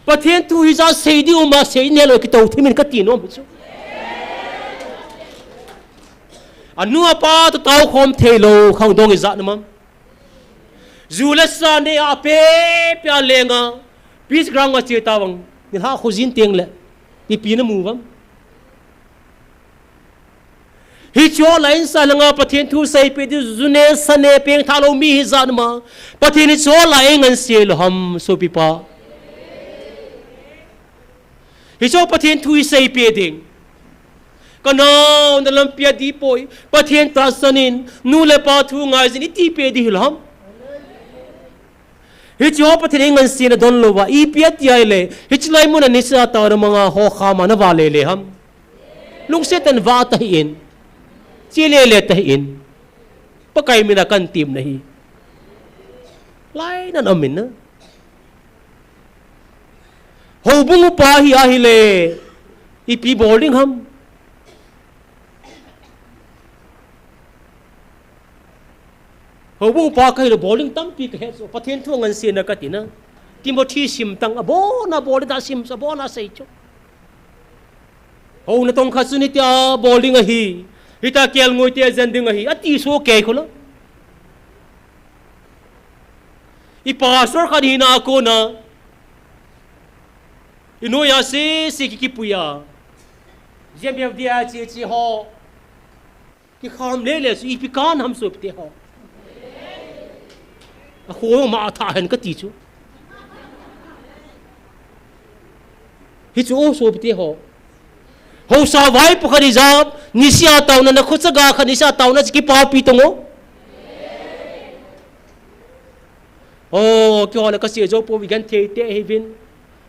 Pathen thu hi ja sei diu ma sei ne lo kito thimin ka ti nom chu. Anu apa to tao khom thei lo khang dong i ja na mam. Ju le sa ne a pe pe a lenga. Peace ground a che ta vang. Ni ha kho jin teng le. Ipi na mu vam. Hicho la insa langa Pathen thu sei pe di ju ne sa ne peng tha lo mi hi jan ma. Pathen hicho la e ngan se lo ham sopi pa. Hicho Pathen thu i sei pe ding. Ka nao na lampi a di poi. Pathen tahsan in nu le pa thu ngai jin i ti pe di hi lo ham. Hichi ho Pathen in ngan sina don lova, ipi ati a ile, hichi lai mun a nisa tao na manga ho kha ma na va le le ham. Lungset in va ta hi in, chi le le ta hi in, Pakai mina kan tim na hi. Lai nan amin na. Houbung upa hi a hi le, ipi bol ding ham. Houbung upa ka hi lo bol ding tampi ka het so, Pathen thu ngan sina ka ti na. Timothy sim tang a bona bol da sim sa bona sei chu. Hou na tong kha chu ni tia bol ding ahi. Hita kel ngoi te jen ding ahi. Ati so kei kho lo. I pastor kha ni na ko na. I noi a se se ki ki puya. Jem jem dia chi chi ho. Ki kham le le su ipi kan ham sup te ho. A kho ma tha hen ka ti chu. Hi chu o sup te ho. Ho sa vai pu kha ni jap, ni sia tau na na khu cha ga kha ni sia tau na chi ki pa pi tong o. O, ki ho le ka se jo po vi gan thei te hi vin.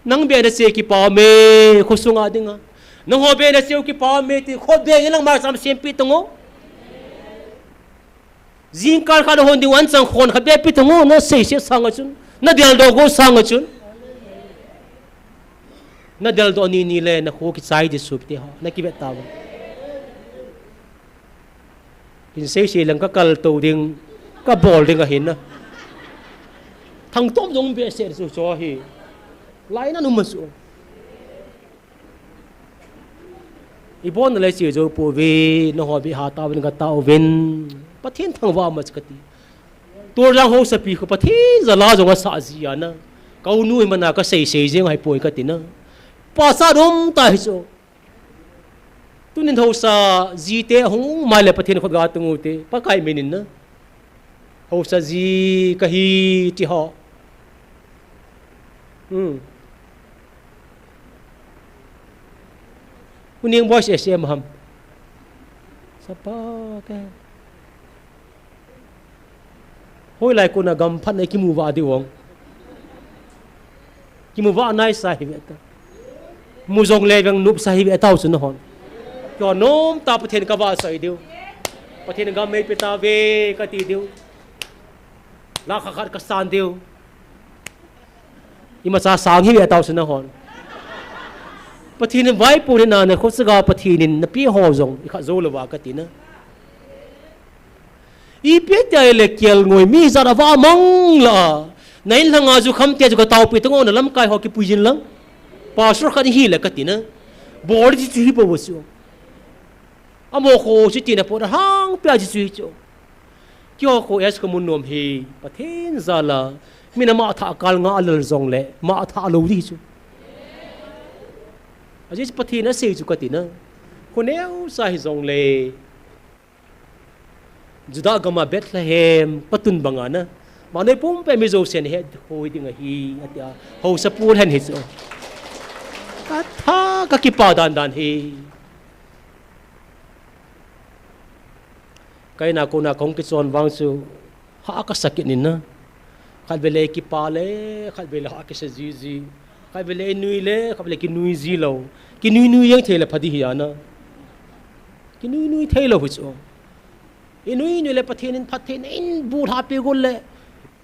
Nang be na se ki pa me, khu sunga dinga. Nang ho be na se ki pa me ti, kho be nang ma sam sem pi tong o. Jingkal kha na hon ding wan chang khon kha be pi tong o, na sei se sang a chun. Na del do go sang a chun. Na del do ni ni le, na khu ki chai di sup te ho, na ki vet ta ba. Kin sei sei lang ka kal to ding, ka bol ding ahin na. Thang tom jong be se su cho hi. Lai na num su. I bon le chi jo pu ve, na ho be ha ta vin ka ta vin. Pathen thang va ma ka ti. Tur jang ho sa pi khu Pathen ja la jong a sa ji a na. Ka u nu hi mana ka sei sei jeng hai poi ka ti na. Pa sa dom ta hi so. Tunin haosa jite hung mai le Pathen khut ga tung u te, Pakai min in na. Haosa ji kahi ti ho. Hmm. Huning boys S M ham. Sapa ka. Hoilai kona gam phatna kimu va diu ong. Kimu va nai sa hi ve ta. Mu jong le veng nup sa hi ve tau chu na hon. Kio nom ta Pathen ka va soi diu. Pathen gam mei pe ta ve ka ti diu. La kha khat ka san diu. Ima cha sang hi ve tau chu na hon. Pathen in vai pu ni na na kho sa ga Pathen in na pi ho jong i kha zo lo va ka ti na. Ipi tia le kial ngoi mi jat a va mang la. Na in lhanga ju kham tia ju ka tau pi tang o na lamkai ho kipui jin lang. Pastor khat hi le ka ti na. Bol ji chu hi pa wo su. Amo kho chu ti na po na hang pia ji chu hi chu. Kio kho es ko mun nom hi. Pathen jal a. Mi na ma tha kal nga a lal jong le. Ma tha lo di chu. A ji Pathen a sei chu ka ti na. Ko neu sa hi jong le. Judah gam a Bethlehem, patun banga na. Manoi pumpi mi jousen he hoi ding ahi, atia. Haosa pu hen hi chu. Ka tha, ka kipa dan dan hi. Ka in a kona kong kichon vang chu. Ha ka sa kit nin na. Khat vele kipa le, khat vele ha kisa jiji. Khat vele nui le, khat vele kinui ji lo. Kinui nui jeng thei le pha di hi a na. Kinui nui thei lo hi chu. I nui nui le Pathen in phat thei na in bu lha pe gol le.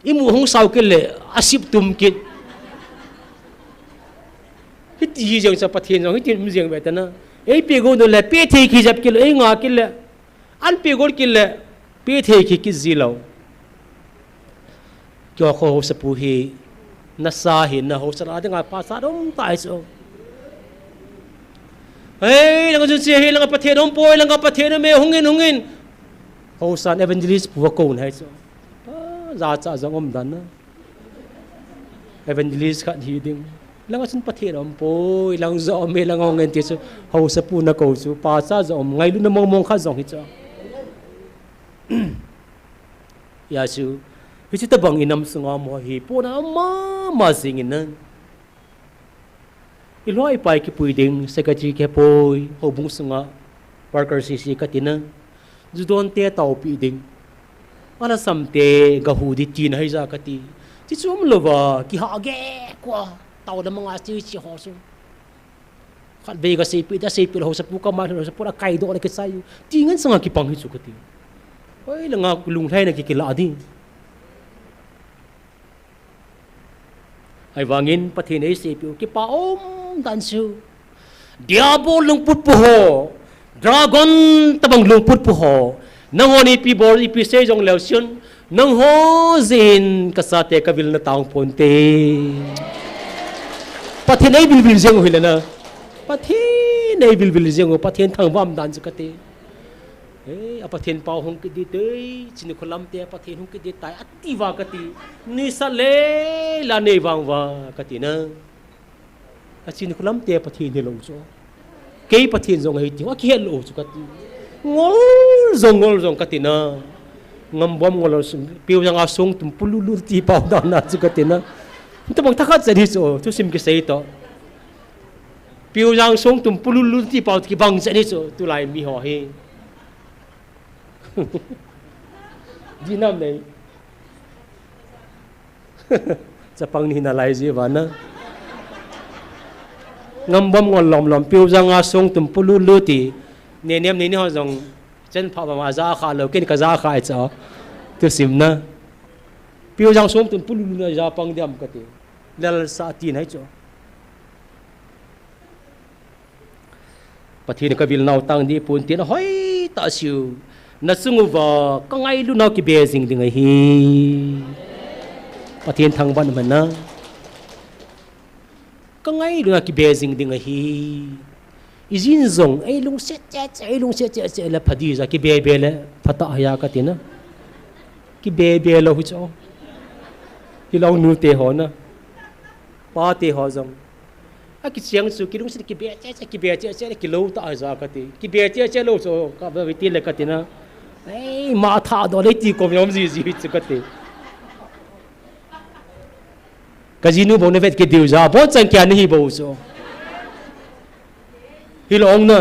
I mu hung sao kit le, a sip tum kit. Hiti hi jeng cha Pathen jong, hiti um jeng ve ta na. Ei pe gol le, pe thei ki jap kit le, ei nga kit le. An pe gol kit le, pe thei ki kit ji lo. Kio kho haosa pu hi, na sa hi, na haosa na dinga pa sa dom ta hi chu. Hei, langa chun che hi, langa Pathen um poi, langa Pathen um e, hungin, hungin. Haosa evangelist pu a ko na hi chu. Pa, ja cha jong um dan na. Evangelist khat hi ding. Langa chun Pathen um poi, lang jo um e, langa hungin ti chu. Haosa pu na ko chu, pa cha jong um, ngailu na mong mong khat jong hi chu. Hia chu, hichi tabang i nam sunga mo hi, pona mama jing in na. I loi i pai kipui ding, secretary kipui, houbung sunga, worker C C ka ti na. Ju don te taupi ding. Ala sam te, ga hu di ti na hi ja ka ti. Ti chu um lo va, ki ha ge, kwa, tau da manga ti chi ho su. Khat vei ka seipi, da seipi lo, haosa pu ka ma, haosa pu la kai do le ke sai. Ti ngan sanga kipang hi chu ka ti. Oi, langa lunglhai na ki kila di. Ai vangin Pathen ei seipi u kipa um dan chu. Diabol lungput pu ho. Dragon tabang lungput pu ho. Nangho ni ipi bol ipi sei jong leu chun. Nangho jin ka sate ka vil na tang pon te. Pathen ei vil vil jeng u hi le na. Pathen ei vil vil jeng u, Pathen thangvah um dan chu ka ti. Ei, a Pathen pau hung kit di te, chini khulam te, a Pathen hung kit di tai, a ti va ka ti. Ni sa le, la nei vang va, ka ti na. A chini khulam te, a Pathen hi lo chu. Kei Pathen jong ahi ti, a kihet lo chu ka ti. Ngol jong, ngol jong ka ti na. Ngam bom ngol sung, piu jang a sung tum pululu ti pau da na chu ka ti na. Tabang thakhat cha di chu, chu sim ki sei to. Piu jang sung tum pululu ti pau kibang cha di chu, tulai mi ho hi. Di nam nei. Chapang ni na lai ji va na. Ngam bom ngol lom lom piu jang a sung tum pululu ti. Ne nem ni ni ho jong chen pha ba ma ja kha lo kin ka ja kha ai cha. Tu sim na. Piu jang sung tum pululu na ja pang diam ka ti. Lal sa ti nai chu. Pathen ka vil nau tang di pun tin hoi ta siu. Na chung uva ka ngailu nau kibe jing ding ahi. Pathen thangvah man na. Ka ngailu nau kibe jing ding ahi. I jin jong, ei lungset che che, ei lungset che che le pha di ja kibe be le pha ta hia ka ti na. Kibe be lo hu cho. Hi lo nu te ho na. Pa te ho jong. Akichiang chu, kilungset, kibe cheh cheh, kibe cheh cheh, kilou ta ahi ja kati. Kibe cheh cheh lou chu, kave ti le kati na. Ei, ma tha do le ti kom yom ji ji chu kati. Kajinu bou na vet kit diu ja, bon chang kia ni hi bou chu. Hilou na.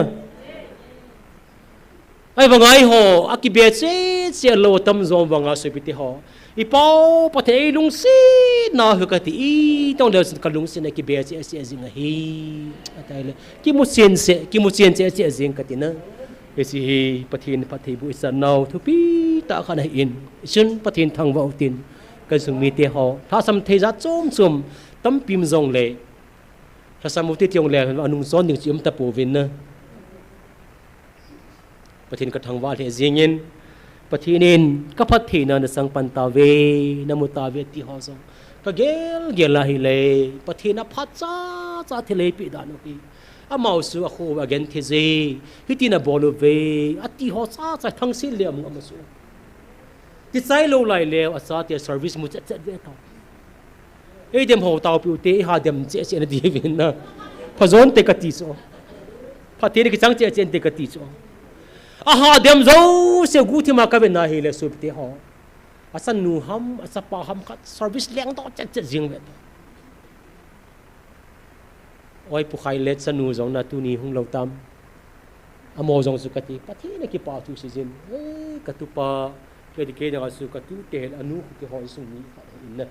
Ahivanga eiho, akibe cheh cheh lou tamjo vanga sopite ho. I Pau Pathen eilungsetna hi kati, itong leu chun kalungsetna kibe cheh cheh jing ahi. Atai le, kimu chen cheh, kimu chen cheh cheh jing kati na. Hiche hi Pathen phattheiboh ichan nau thupi tah khat ahin. Chun Pathen thangvah utin. Kasung mite ho. Lhasam thei jat chom chom, tampi um jongle. Lhasam u ti ti jongle, anung chon ding chu um tapouvin na. Pathen kathangvah lheh jingin, Pathen in kaphattheina nasang pan tauve, namu tauve ti ho jong kagel gel ahile, Pathen aphat cha cha thilpeh dan u hi. Amau chu akho uva agenthei je, hitin abol uve, ati ho cha cha thangsil le amu amu chu. Kichai lou lai leu, achate service mu chet chet ve tau. Eidem ho taopiu te, iha dem cheh cheh na diuvin na. Phajon te kati chu. Phatthei na kichang cheh cheh te kati chu. Aha dem jouse guhthima kave na hile sopite ho. Achanu ham, achapa ham khat service lengdoh chet chet jing ve. Oi, Pu Khai le chanu jong na tuni hung lou tam. Amaho jong chu kati, Pathen a kipa thu seijin. Ei, katupa, kei ding kei ding a chu katute hel anu kiti ho insung mi khat ahin na.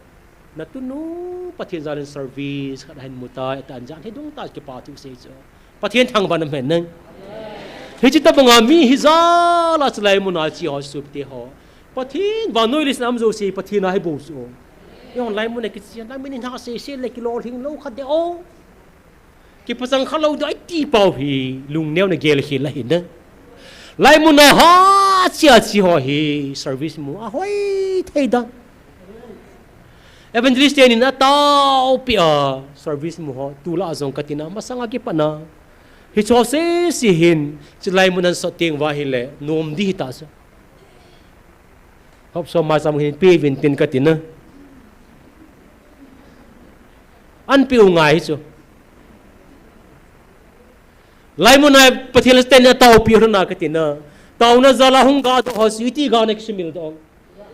Natunu Pathen jalin service khat ahin mu tai, atan jan hi dung ta kipa thu sei chu. Pathen thangvah na hen nang. Hiche tobanga mi hijat a chulai muna che ho sopite ho. Pathen vannoi leiset a um jouse Pathen a hi bou chu. Eiho laimun a kichen, laimun in ha seisei le kilolhing lou khat de o. Kipachang kha lou ding ahi ti pau hi, lungneo na gelkhel ahi na. Laimun a ha chia chi ho hi, service mu ahoi thei dan. Evangelist tenin ataopi a, service mu ho, tulai jong katina, masanga kipat na. Hiche ho sese hin, chulai mun a sot teng uva hile, nom ding hita chu. Hop som maicham hin peuvin tin katina. An peu ngai hi chu. Laimun a Pathen lhasetna taopi hung na katina. Taona jal a hung gadoh ho chu iti ga na kisumil doh.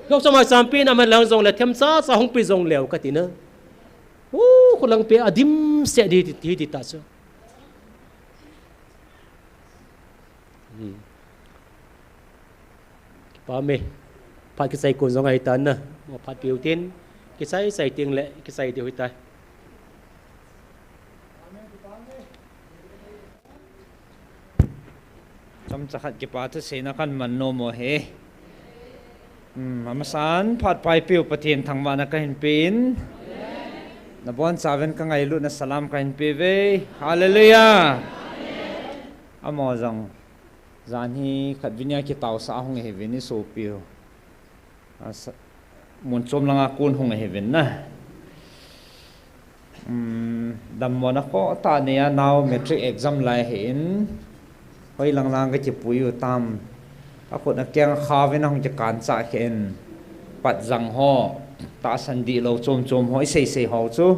Hop som maicham pen aman lang jongle themcha cha hung pe jongleu katina. U, khulang pe adimset ding ti, ti, ti ta chu. Hmm. Kipa me. Phat kichai kon jong ahi tan na. Mo phat piu tin. Kichai chai ting le, kichai diu hita. Chomcha khat kipa thuseina kan man nom u ahi. Hmm, amasan phat paipiu Pathen thangvahna kahin pein. Nabonchauvin kangailutna salam kahin peuve. Hallelujah. Amaho jong. Jan hi khatvei nia kitaosah a hung ahiuvin isopiu. Asa, mun chom langa kon hung ahiuvin na. Um, dammo na kho ta nia nao matric exam lai ahin. Hoilang lang kakipui u tam. Akhut akeng khauvin ahung kikan chah khen. Patjang ho. Tahsan dihlou chom chom ho. Isei sei ho chu.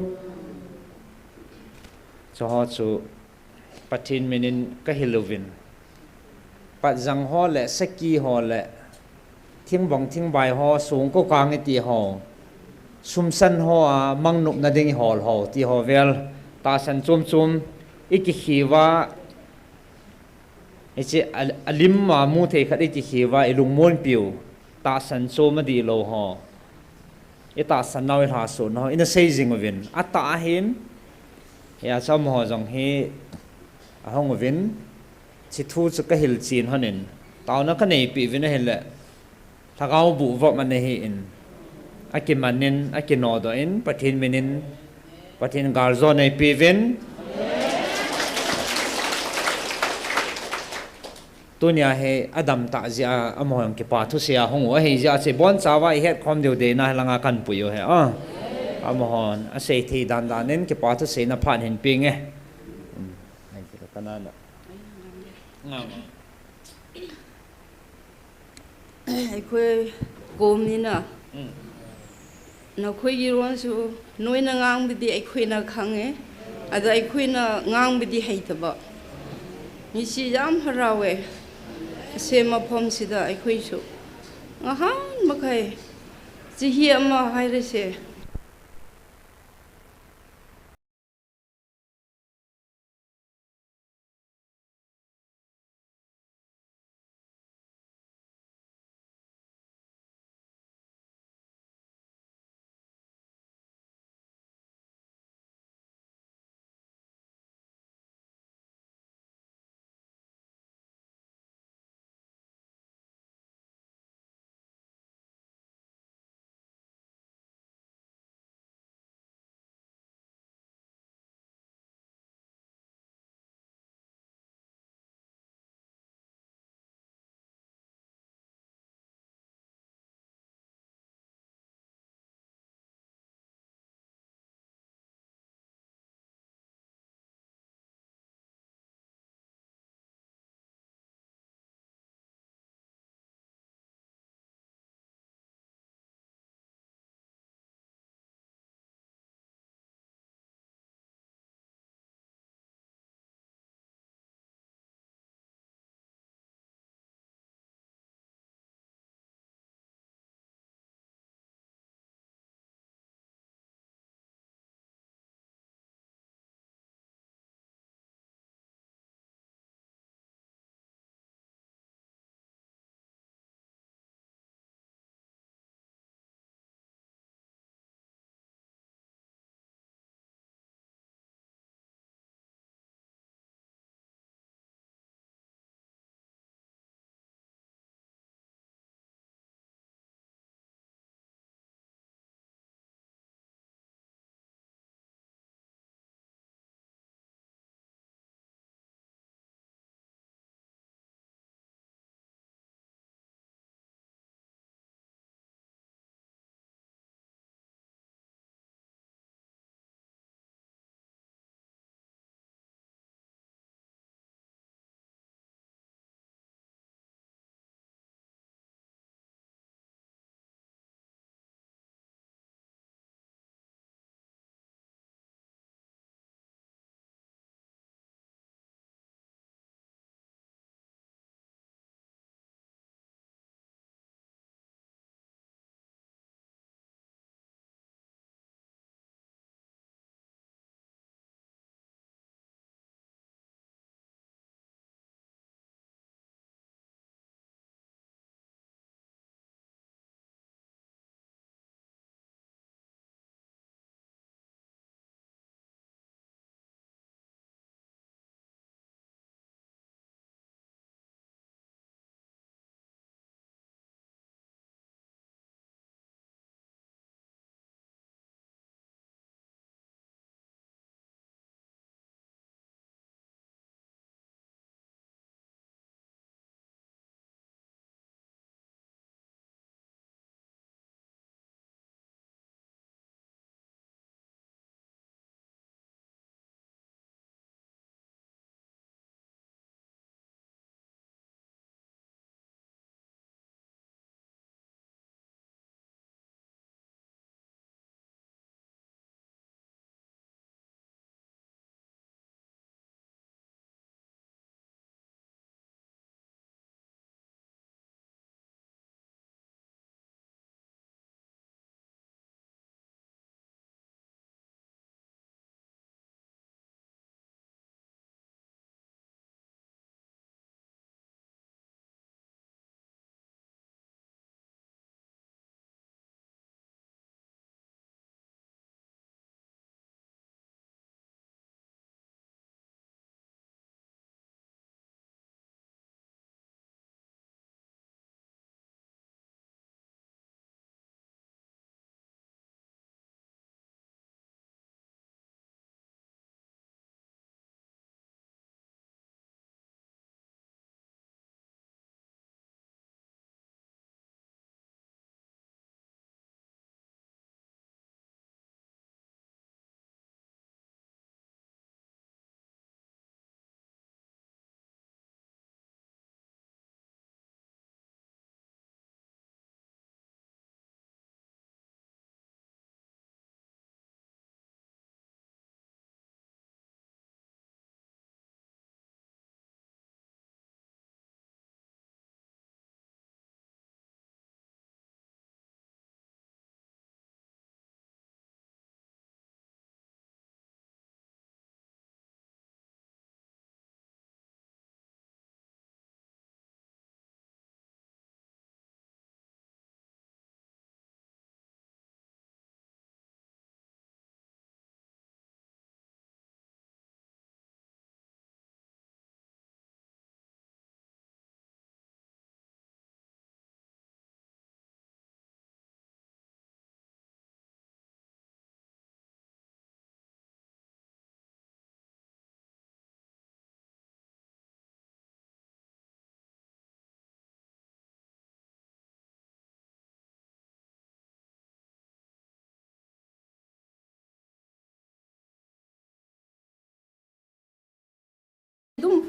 Chu ho chu. Pathen minin kahil uvin. Patjang ho le, saki ho le, thingbong thingbai ho, songko kang iti ho, sumsan ho a, mangnopna ding ihol ho, ti ho vel, tahsan chom chom, ikikhiuva, ichi a, alim a muthei khat ikikhiuva, ilungmonpiu, tahsan chom adihlou ho. Itahsan nau ilhaso nau, ina sei jing uvin. Atah ahin, hia chu amaho jong hi, ahung uvin, hiche thu chu kahil chen honin, taona kaneipi uvin ahile, lhagao buh vop ana hin, akimanin, akinodoh in, Pathen minin, Pathen galjo neipi uvin. Tunia hi adam tah jeh a, amaho jong kipa thusei a hung u ahi jeh a, hiche bonchauva ihet khom diu deina langa kanpui u ahi. A, amahon asei thei dan dan in kipa thuseina phat hin peng e. Um, ai, ka na na. Nga, nga. ꯑꯩꯈꯣꯏ ꯀꯣꯝꯅꯤꯅ, ꯎꯝ꯫ ꯅꯈꯣꯏꯒꯤ ꯂꯣꯟꯁꯨ ꯅꯣꯏꯅ ꯉꯥꯡꯕꯗꯤ ꯑꯩꯈꯣꯏꯅ ꯈꯪꯉꯦ꯫ ꯑꯗ ꯑꯩꯈꯣꯏꯅ ꯉꯥꯡꯕꯗꯤ ꯍꯩꯇꯕ꯫ ꯃꯤꯁꯤ ꯌꯥꯝ ꯍꯔꯥꯎꯋꯦ꯫ ꯑꯁꯦꯝ ꯑꯐꯝꯁꯤꯗ ꯑꯩꯈꯣꯏꯁꯨ ꯉꯍꯥꯟ ꯃꯈꯩ ꯆꯍꯤ ꯑꯃ ꯍꯥꯏꯔꯁꯦ,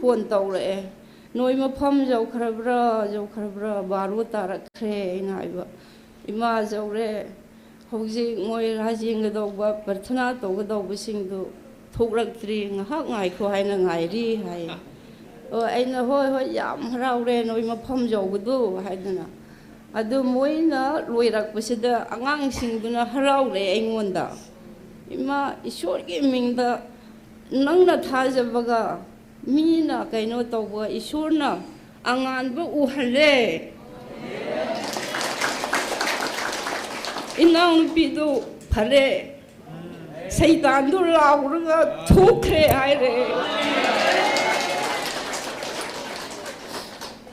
phone ꯇꯧꯔꯛꯑꯦ꯫ ꯅꯣꯏ ꯃꯐꯝ ꯌꯧꯈ꯭ꯔꯕ꯭ꯔꯥ, ꯌꯧꯈ꯭ꯔꯕ꯭ꯔꯥ? ꯕꯥꯔꯣ ꯇꯥꯔꯛꯈ꯭ꯔꯦ ꯑꯩꯅ ꯍꯥꯏꯕ꯫ ꯏꯃꯥ ꯌꯧꯔꯦ꯫ ꯍꯧꯖꯤꯛ ꯃꯣꯏ ꯔꯥ ꯌꯦꯡꯒꯗꯧꯕ, ꯄ꯭ꯔꯊꯅꯥ ꯇꯧꯒꯗꯧꯕꯁꯤꯡꯗꯨ ꯊꯣꯛꯂꯛꯇ꯭ꯔꯤ, ꯉꯥꯏꯍꯥꯛ ꯉꯥꯏꯈꯣ ꯍꯥꯏꯅ ꯉꯥꯏꯔꯤ ꯍꯥꯏ꯫ ꯑꯣ, ꯑꯩꯅ, "ꯍꯣꯏ, ꯍꯣꯏ, ꯌꯥꯝ ꯍꯔꯥꯎꯔꯦ ꯅꯣꯏ ꯃꯐꯝ ꯌꯧꯕꯗꯨ" ꯍꯥꯏꯗꯅ꯫ ꯑꯗꯨ ꯃꯣꯏꯅ ꯂꯣꯏꯔꯛꯄꯁꯤꯗ ꯑꯉꯥꯡꯁꯤꯡꯗꯨꯅ ꯍꯔꯥꯎꯔꯦ ꯑꯩꯉꯣꯟꯗ꯫ "ꯏꯃꯥ, ꯏꯁꯣꯔꯒꯤ ꯃꯤꯡꯗ ꯅꯪꯅ ꯊꯥꯖꯕꯒ ꯃꯤꯅ ꯀꯩꯅꯣ ꯇꯧꯕ, ꯏꯁꯣꯔꯅ ꯑꯉꯥꯟꯕ ꯎꯍꯜꯂꯦ꯫ ꯏꯅꯥꯎꯅꯨꯄꯤꯗꯨ ꯐꯔꯦ꯫ ꯁꯩꯇꯥꯟꯗꯨ ꯂꯥꯎꯔꯒ ꯊꯣꯛꯈ꯭ꯔꯦ" ꯍꯥꯏꯔꯦ꯫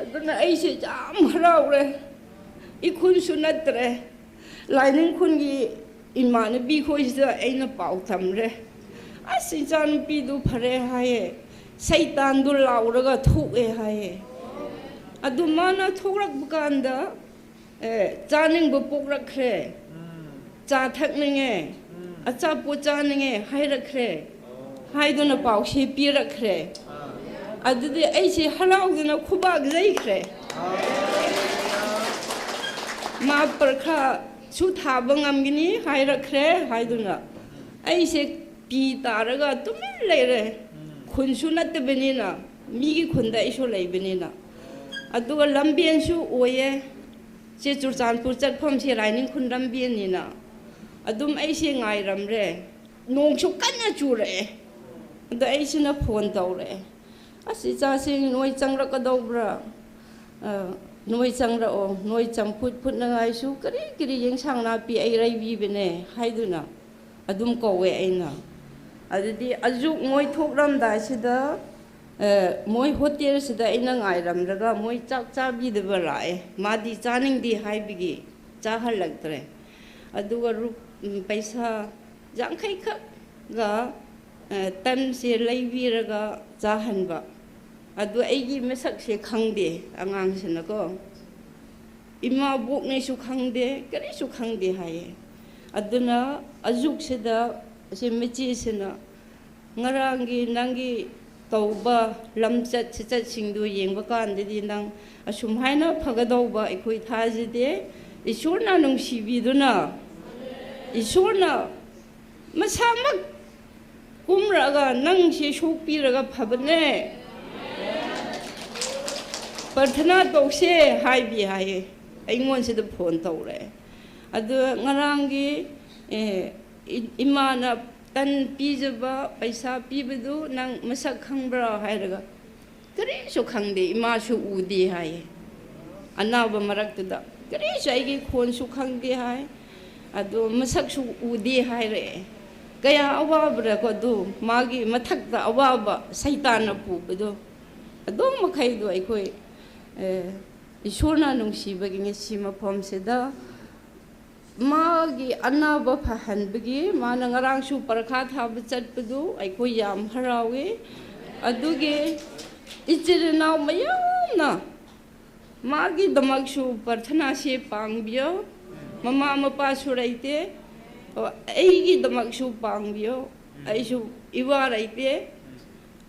ꯑꯗꯨꯅ ꯑꯩꯁꯦ ꯌꯥꯝ ꯍꯔꯥꯎꯔꯦ꯫ ꯏꯈꯨꯟꯁꯨ ꯅꯠꯇ꯭ꯔꯦ꯫ ꯂꯥꯏꯅꯤꯡ ꯈꯨꯟꯒꯤ ꯏꯃꯥꯟꯅꯕꯤ ꯈꯣꯏꯁꯤꯗ ꯑꯩꯅ ꯄꯥꯎ ꯇꯝꯔꯦ꯫ "ꯑꯁ, ꯏꯆꯥꯅꯨꯄꯤꯗꯨ ꯐꯔꯦ" ꯍꯥꯏꯌꯦ꯫ "ꯁꯩꯇꯥꯟꯗꯨ ꯂꯥꯎꯔꯒ ꯊꯣꯛꯑꯦ" ꯍꯥꯏꯌꯦ꯫ ꯑꯗꯨ ꯃꯥꯅ ꯊꯣꯛꯂꯛꯄ ꯀꯥꯟꯗ, ꯑꯦ, ꯆꯥꯅꯤꯡꯕ ꯄꯣꯛꯂꯛꯈ꯭ꯔꯦ꯫ ꯆꯥ ꯊꯛꯅꯤꯡꯉꯦ, ꯑꯆꯥꯄꯣꯠ ꯆꯥꯅꯤꯡꯉꯦ ꯍꯥꯏꯔꯛꯈ꯭ꯔꯦ꯫ ꯍꯥꯏꯗꯨꯅ ꯄꯥꯎꯁꯦ ꯄꯤꯔꯛꯈ꯭ꯔꯦ꯫ ꯑꯗꯨꯗꯤ ꯑꯩꯁꯦ ꯍꯔꯥꯎꯗꯨꯅ ꯈꯨꯕꯥꯛ ꯌꯩꯈ꯭ꯔꯦ꯫ ꯃꯥ ꯄꯔꯈꯥꯁꯨ ꯊꯥꯕ ꯉꯝꯒꯅꯤ ꯍꯥꯏꯔꯛꯈ꯭ꯔꯦ ꯍꯥꯏꯗꯨꯅ꯫ ꯑꯩꯁꯦ ꯄꯤ ꯇꯥꯔꯒ ꯇꯨꯃꯤꯟ ꯂꯩꯔꯦ꯫ ꯈꯨꯟꯁꯨ ꯅꯠꯇꯕꯅꯤꯅ, ꯃꯤꯒꯤ ꯈꯨꯟꯗ ꯑꯩꯁꯨ ꯂꯩꯕꯅꯤꯅ꯫ ꯑꯗꯨꯒ ꯂꯝꯕꯦꯟꯁꯨ ꯑꯣꯏꯌꯦ꯫ ꯁꯤ ꯆꯨꯔꯆꯥꯟꯄꯨꯔ ꯆꯠꯐꯝꯁꯦ ꯂꯥꯏꯅꯤꯡ ꯈꯨꯟ ꯂꯝꯕꯦꯟꯅꯤꯅ꯫ ꯑꯗꯨꯝ ꯑꯩꯁꯦ ꯉꯥꯏꯔꯝꯔꯦ꯫ ꯅꯣꯡꯁꯨ ꯀꯟꯅ ꯆꯨꯔꯛꯑꯦ꯫ ꯑꯗꯣ ꯑꯩꯁꯤꯅ phone ꯇꯧꯔꯛꯑꯦ꯫ "ꯑꯁ, ꯏꯆꯥꯁꯤꯡ, ꯅꯣꯏ ꯆꯪꯂꯛꯀꯗꯧꯕ꯭ꯔꯥ? ꯑ, ꯅꯣꯏ ꯆꯪꯂꯛꯑꯣ, ꯅꯣꯏ ꯆꯝꯐꯨꯠ ꯐꯨꯠꯅꯉꯥꯏꯁꯨ ꯀꯔꯤ ꯀꯔꯤ ꯌꯦꯟꯁꯥꯡ ꯅꯥꯄꯤ ꯑꯩ ꯂꯩꯕꯤꯕꯅꯦ" ꯍꯥꯏꯗꯨꯅ ꯑꯗꯨꯝ ꯀꯧꯋꯦ ꯑꯩꯅ꯫ ꯑꯗꯨꯗꯤ ꯑꯌꯨꯛ ꯃꯣꯏ ꯊꯣꯛꯂꯝꯗꯥꯏꯁꯤꯗ, ꯑ, ꯃꯣꯏ hotel ꯁꯤꯗ ꯑꯩꯅ ꯉꯥꯏꯔꯝꯂꯒ ꯃꯣꯏ ꯆꯥꯛ ꯆꯥꯕꯤꯗꯕ ꯂꯥꯛꯑꯦ꯫ ꯃꯥꯗꯤ ꯆꯥꯅꯤꯡꯗꯦ ꯍꯥꯏꯕꯒꯤ ꯆꯥꯍꯜꯂꯛꯇ꯭ꯔꯦ꯫ ꯑꯗꯨꯒ ꯔꯨꯞ-, ꯎꯝ, ꯄꯩꯁꯥ ꯌꯥꯡꯈꯩ ꯈꯛꯒ, ꯑ, ꯇꯟꯁꯦ ꯂꯩꯕꯤꯔꯒ ꯆꯥꯍꯟꯕ꯫ ꯑꯗꯨ ꯑꯩꯒꯤ ꯃꯁꯛꯁꯦ ꯈꯪꯗꯦ ꯑꯉꯥꯡꯁꯤꯅꯀꯣ꯫ ꯏꯃꯥꯕꯣꯛꯅꯦꯁꯨ ꯈꯪꯗꯦ, ꯀꯔꯤꯁꯨ ꯈꯪꯗꯦ ꯍꯥꯏꯌꯦ꯫ ꯑꯗꯨꯅ ꯑꯌꯨꯛꯁꯤꯗ ꯑꯁꯤ ꯃꯆꯦꯁꯤꯅ ꯉꯔꯥꯡꯒꯤ ꯅꯪꯒꯤ ꯇꯧꯕ ꯂꯝꯆꯠ ꯁꯤꯆꯠꯁꯤꯡꯗꯨ ꯌꯦꯡꯕ ꯀꯥꯟꯗꯗꯤ ꯅꯪ ꯑꯁꯨꯝ ꯍꯥꯏꯅ ꯐꯒꯗꯧꯕ ꯑꯩꯈꯣꯏ ꯊꯥꯖꯗꯦ꯫ ꯏꯁꯣꯔꯅ ꯅꯨꯡꯁꯤꯕꯤꯗꯨꯅ, ꯏꯁꯣꯔꯅ ꯃꯁꯥꯃꯛ ꯀꯨꯝꯔꯛꯑꯒ ꯅꯪꯁꯦ ꯁꯣꯛꯄꯤꯔꯒ ꯐꯕꯅꯦ꯫ ꯄ꯭ꯔꯊꯅꯥ ꯇꯧꯁꯦ ꯍꯥꯏꯕꯤ ꯍꯥꯏꯌꯦ꯫ ꯑꯩꯉꯣꯟꯁꯤꯗ phone ꯇꯧꯔꯛꯑꯦ꯫ ꯑꯗꯨ ꯉꯔꯥꯡꯒꯤ, ꯑꯦ, ꯏ-, ꯏꯃꯥꯅ ꯇꯟ ꯄꯤꯖꯕ, ꯄꯩꯁꯥ ꯄꯤꯕꯗꯨ ꯅꯪ ꯃꯁꯛ ꯈꯪꯕ꯭ꯔꯥ ꯍꯥꯏꯔꯒ, ꯀꯔꯤꯁꯨ ꯈꯪꯗꯦ, ꯏꯃꯥꯁꯨ ꯎꯗꯦ ꯍꯥꯏꯌꯦ꯫ ꯑꯅꯥꯕ ꯃꯔꯛꯇꯨꯗ ꯀꯔꯤꯁꯨ ꯑꯩꯒꯤ ꯈꯣꯟꯁꯨ ꯈꯪꯗꯦ ꯍꯥꯏ, ꯑꯗꯣ ꯃꯁꯛꯁꯨ ꯎꯗꯦ ꯍꯥꯏꯔꯛꯑꯦ꯫ ꯀꯌꯥ ꯑꯋꯥꯕ꯭ꯔꯥꯀꯣ ꯑꯗꯨ, ꯃꯥꯒꯤ ꯃꯊꯛꯇ ꯑꯋꯥꯕ ꯁꯩꯇꯥꯟꯅ ꯄꯨꯕꯗꯣ꯫ ꯑꯗꯨ ꯃꯈꯩꯗꯣ ꯑꯩꯈꯣꯏ, ꯑꯦ, ꯏꯁꯣꯔꯅ ꯅꯨꯡꯁꯤꯕꯒꯤ ꯉꯁꯤ ꯃꯐꯝꯁꯤꯗ ꯃꯥꯒꯤ ꯑꯅꯥꯕ ꯐꯍꯟꯕꯒꯤ, ꯃꯥꯅ ꯉꯔꯥꯡꯁꯨ ꯄꯔꯈꯥ ꯊꯥꯕ ꯆꯠꯄꯗꯨ ꯑꯩꯈꯣꯏ ꯌꯥꯝ ꯍꯔꯥꯎꯏ꯫ ꯑꯗꯨꯒꯤ ꯏꯆꯤꯜ ꯏꯅꯥꯎ ꯃꯌꯥꯝꯅ ꯃꯥꯒꯤꯗꯃꯛꯁꯨ ꯄ꯭ꯔꯊꯅꯥꯁꯦ ꯄꯥꯡꯕꯤꯌꯣ꯫ ꯃꯃꯥ ꯃꯄꯥꯁꯨ ꯂꯩꯇꯦ, ꯑꯩꯒꯤꯗꯃꯛꯁꯨ ꯄꯥꯡꯕꯤꯌꯣ꯫ ꯑꯩꯁꯨ ꯏꯋꯥ ꯂꯩꯇꯦ꯫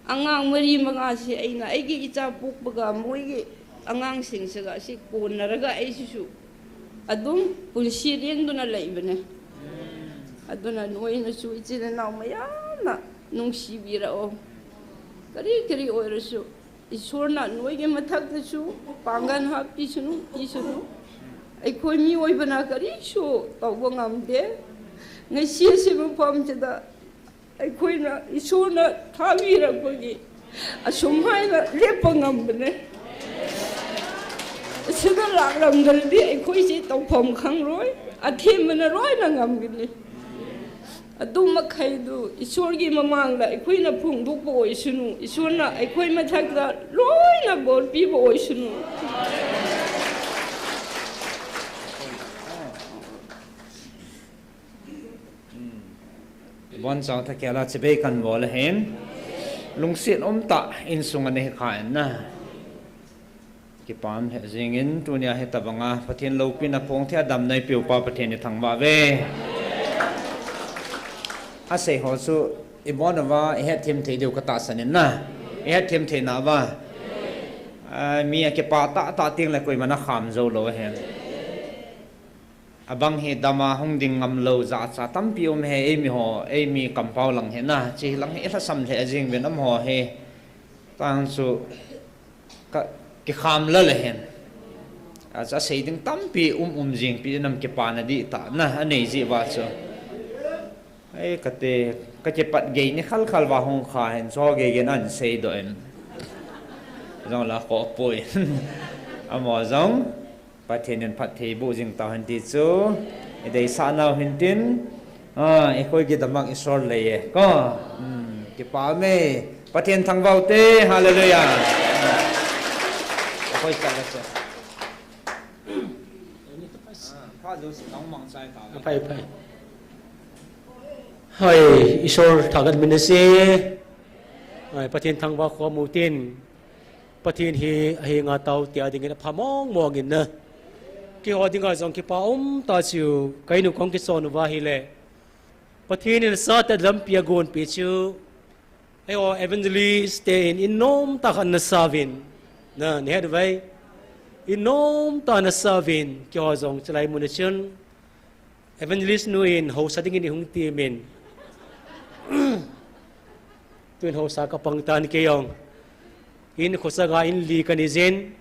ꯑꯉꯥꯡ ꯃꯔꯤ ꯃꯉꯥꯁꯤ ꯑꯩꯅ ꯑꯩꯒꯤ ꯏꯆꯥ ꯄꯣꯛꯄꯒ ꯃꯣꯏꯒꯤ ꯑꯉꯥꯡꯁꯤꯡꯁꯤꯒ ꯑꯁꯤ ꯀꯣꯟꯅꯔꯒ ꯑꯩꯁꯤꯁꯨ ꯑꯗꯨꯝ ꯄꯨꯟꯁꯤ ꯂꯦꯟꯗꯨꯅ ꯂꯩꯕꯅꯦ꯫ ꯑꯗꯨꯅ ꯅꯣꯏꯅꯁꯨ ꯏꯆꯤꯜ ꯏꯅꯥꯎ ꯃꯌꯥꯝꯅ ꯅꯨꯡꯁꯤꯕꯤꯔꯛꯑꯣ꯫ ꯀꯔꯤ ꯀꯔꯤ ꯑꯣꯏꯔꯁꯨ ꯏꯁꯣꯔꯅ ꯅꯣꯏꯒꯤ ꯃꯊꯛꯇꯁꯨ ꯄꯥꯡꯒꯜ ꯍꯥꯞꯄꯤꯁꯅꯨ, ꯄꯤꯁꯅꯨ꯫ ꯑꯩꯈꯣꯏ ꯃꯤꯑꯣꯏꯕꯅ ꯀꯔꯤꯁꯨ ꯇꯧꯕ ꯉꯝꯗꯦ꯫ ꯉꯁꯤ ꯑꯁꯤ ꯃꯐꯝꯁꯤꯗ ꯑꯩꯈꯣꯏꯅ ꯏꯁꯣꯔꯅ ꯊꯥꯕꯤꯔꯛꯄꯒꯤ ꯑꯁꯨꯝ ꯍꯥꯏꯅ ꯂꯦꯞꯄ ꯉꯝꯕꯅꯦ꯫ ꯑꯁꯤꯗ ꯂꯥꯛꯂꯝꯗ꯭ꯔꯗꯤ ꯑꯩꯈꯣꯏꯁꯦ ꯇꯧꯐꯝ ꯈꯪꯂꯣꯏ, ꯑꯊꯦꯝꯕꯅ ꯂꯣꯏꯅ ꯉꯝꯒꯅꯤ꯫ ꯑꯗꯨ ꯃꯈꯩꯗꯨ ꯏꯁꯣꯔꯒꯤ ꯃꯃꯥꯡꯗ ꯑꯩꯈꯣꯏꯅ ꯐꯣꯡꯗꯣꯛꯄ ꯑꯣꯏꯁꯅꯨ, ꯏꯁꯣꯔꯅ ꯑꯩꯈꯣꯏ ꯃꯊꯛꯇ ꯂꯣꯏꯅ ꯕꯣꯔ ꯄꯤꯕ ꯑꯣꯏꯁꯅꯨ꯫ Ibon chang tha kela chibai kan bol ahin. Lungset umtah insung a nei kha in na. Kipah lheh jingin tunia hitabanga Pathen loupina phong thei a damna eipeupa Pathen ithangvah uve. Asei ho chu ibon uva ihet them thei diu katahsan in na. Ihet them thei na va. Ah, mi akipa tah tah teng le koiman akham jou lou hen. Abang hi dama hung ding ngam lou jachat tampi um e, eimi ho, eimi kampau lang hi na, chi lang hi lhasam lheh jing uvin amaho hi. Tang chu ka, kikham lal ahin. Achu asei ding tampi um um jing pi nam kipana dihtah na, anei jeh uva chu. Ei, kati, ka kipat gei ni khal khal uva hung kha hin, chu gei gei in ahin seidoh in. Jong la ko poi. Amaho jong, Pathen in phatthei boh jing tau hen ti chu, i deisah nau hin tin, ah, i khoi kidam a i sol lei e, ko, hmm, kipa me, Pathen thangvah u te, hallelujah. Khoi sa la se. Ah, pha jo si tang mang chai ta. Phai, phai. Hoi, Isor thagat min ase. Hoi, Pathen thangvah khom u tin. Pathen hi ahenga tao tia dingin apha mong mong in na. Keiho dinga jong kipa um tah chu, ka inu kong kichon uva ahile. Pathen in asatah lampi agonpeh chu. Eiho evangelist te in, in nomtah khat ana sa uvin. Na, nahet uve. In nomtah ana sa uvin. Keiho jong chulai mun a chun. Evangelist nu in haosa dingin eihung temin. Tun haosa kapang tan kei jong. In khosa ga in li kanei jin.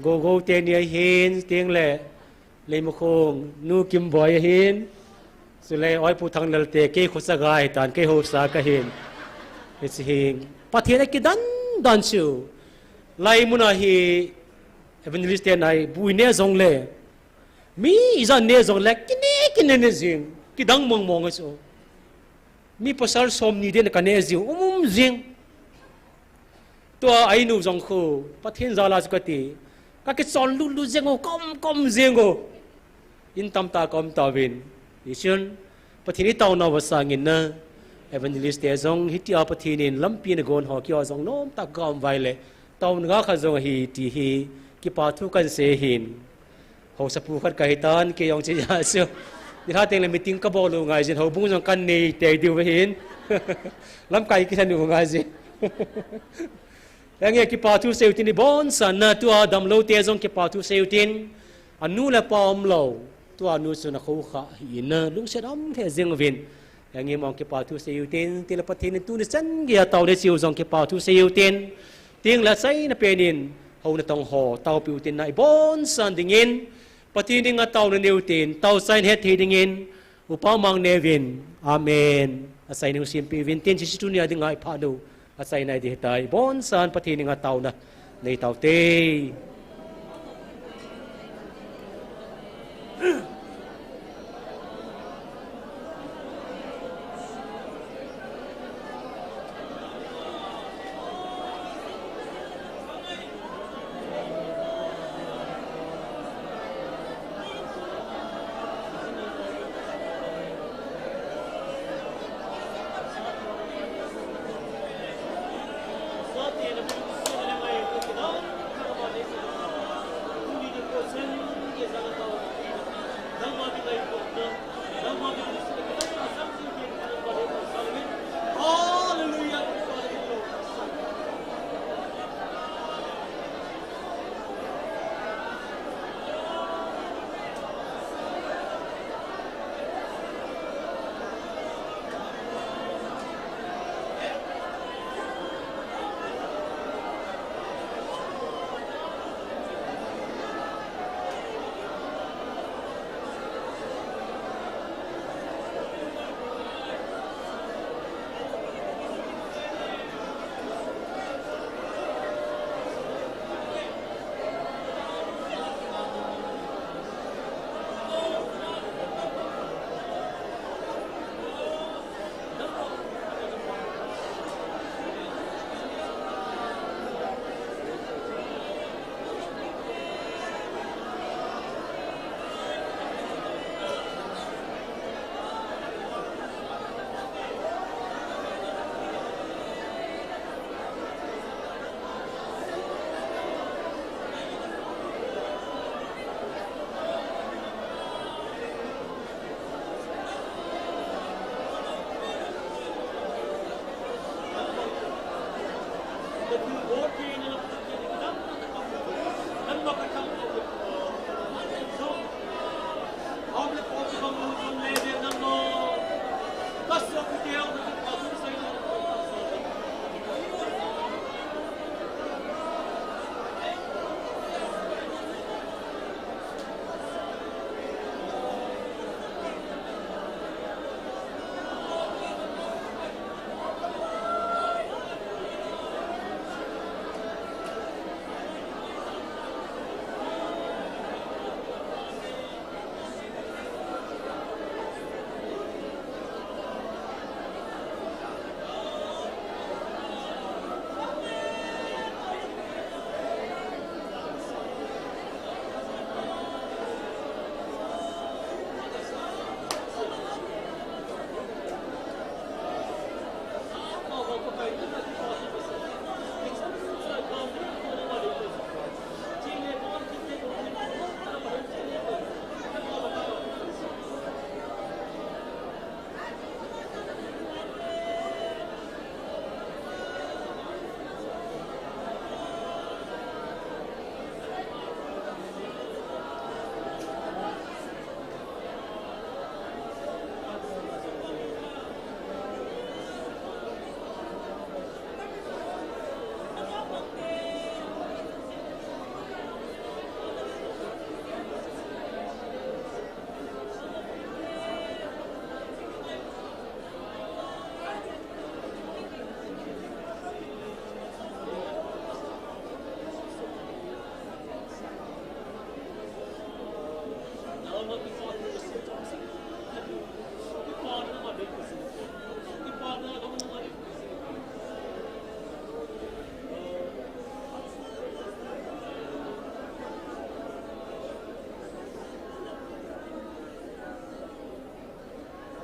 Gogo teni ahin, teng le. Leimakhong, nu Kimboi ahin. Chule, oi Pu Thanglal te, kei khosa ga ahitan, kei haosa kahin. Hiche hin. Pathen akidan dan chu. Lai mun a hi evangelist te nai, bu ineh jongle. Mi ijat neh jongle, kineh, kineh neh jing, kidang mong mong ahi chu. Mi pasal som ni den kaneh jing, um um jing. Tua a inu jong khu, Pathen jal a chu kati, ka kichon lut lut jeng u, kom kom jeng u. In tamtah ka um tauvin. Hichun, Pathen i taona uva sangin na, evangelist te jong, hitia Pathen in lampi ana gon ho keiho jong nomtah ka um uva ahile, taona nga khat jong ahi ti hi, kipa thu kahin sei hin. Haosa pu khat kahi tan, kei jong che ja chu. Nilhah teng le meeting kabol u ngai jin, houbung jong kanei tei diu ahin. Lamkai kilhen u ngai jin. Henge kipa thu sei u tin ibonsan na, tua damlou te jong kipa thu sei u tin. Anu le apa umlou. Tua nu chu ana khokha ahin na, lungset um lheh jeng uvin. Henge mong kipa thu sei u tin, tile Pathen in tuni chan geiya taona cheu jong kipa thu sei u tin. Teng le achaina pen in, hou natong ho, taopi u tin na ibonsan dingin, Pathen dinga taona nei u tin, tao chaina hetthei dingin, upa mang nei uvin. Amen. Achaina u simpi uvin tin, hiche tunia dinga iphat u. Achaina ding ahitai, ibonsan Pathen dinga taona nei taute.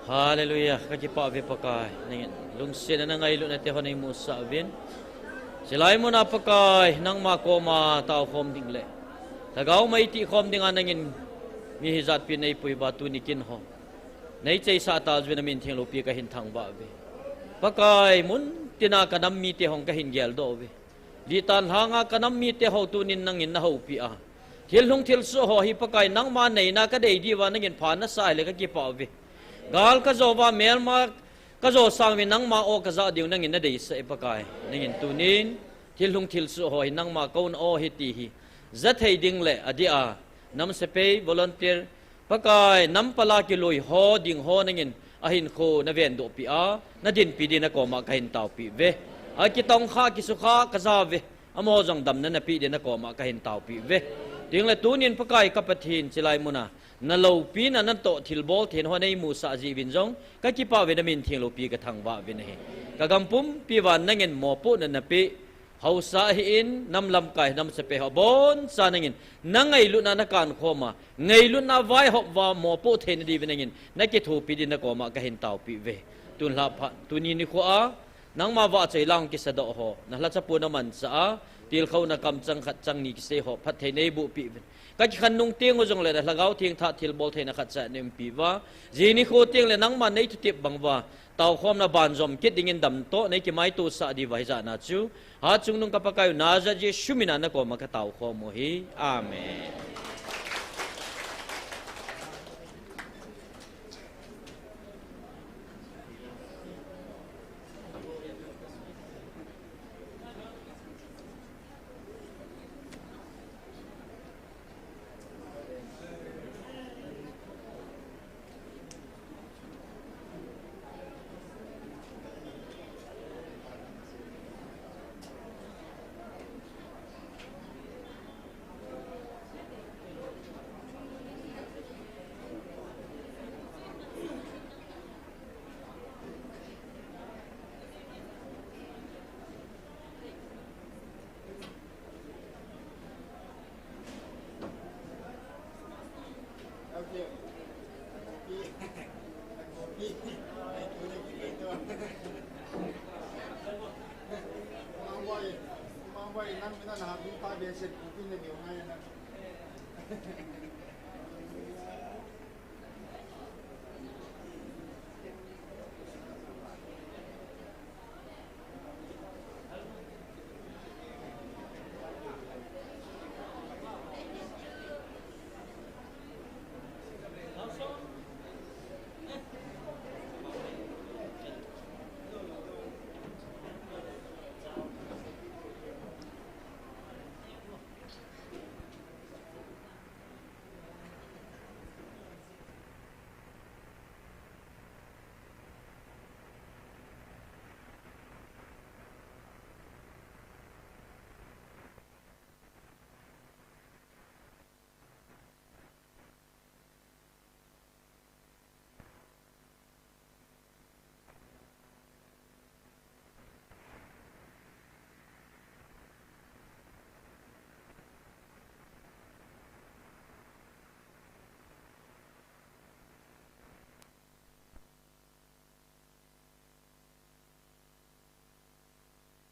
Hallelujah, ka kipah uve Pakai, nangin lungsetna nangailutna te ho neimusah uvin. Chulai muna Pakai, nangma koma taokhom ding le lhagao mei tihkhom dinga nangin mi hijatpi neipui uva tuni kin ho neicheisah tauve, namin thengloupi kahin thangvah uve. Pakai, muntina kanam mite hon kahin geldoh uve. Litan lhanga kanam mite ho tunin nangin nahoupi a, thil lhung thil soh ho hi Pakai nangma neina kadei diuva nangin pha nasah le ka kipah uve. Gal kajo uva melma kajo sangin nangma aw kajah diu nangin nadeisah e Pakai. Nangin tunin thil lhung thil soh ho hi nangma kouna aw ahi ti hi jathei ding le adeh a nam sepai volunteer Pakai, nam pala kilui ho ding ho nangin ahinkho navendohpi a, nadinpi din nakoma kahin taopi uve. Akitongkha, kisukha kaja uve. Amaho jong damna napeh din nakoma kahin taopi uve. Tengle tunin Pakai ka Pathen chulai muna naloupina natoh thilbol theina ho neimusah jeh uvin jong ka kipah uve, namin thengloupi ka thangvah uvin ahi. Ka gam pumpi uva nangin mopohna napeh, haosa ahin, nam lamkai, nam sepai ho abonchan nangin nangailutna nakankhom a, ngailutna vaihop uva mopoh theina diuvin nangin nakithopi din nakoma kahin taopi uve. Tun lhah phat, tuni nikho a nangma vahchoi lang kisadoh ho, nalhachapu namanchah a, tilkhouna kamchang khat chang ni kisei ho phatthei neibohpi uvin. Ka kikhen nung teng u jongle nalhagao theng thah thilbol theina khatcha neiumpi uva, jing nikho tengle nangman neithutep bang uva taokhomna banjom kit dingin damtoh neikimaitosah diuva hijatna chu, hatchungnung ka Pakai u Nazareth Jesu mina nakoma kataokhom u ahi. Amen.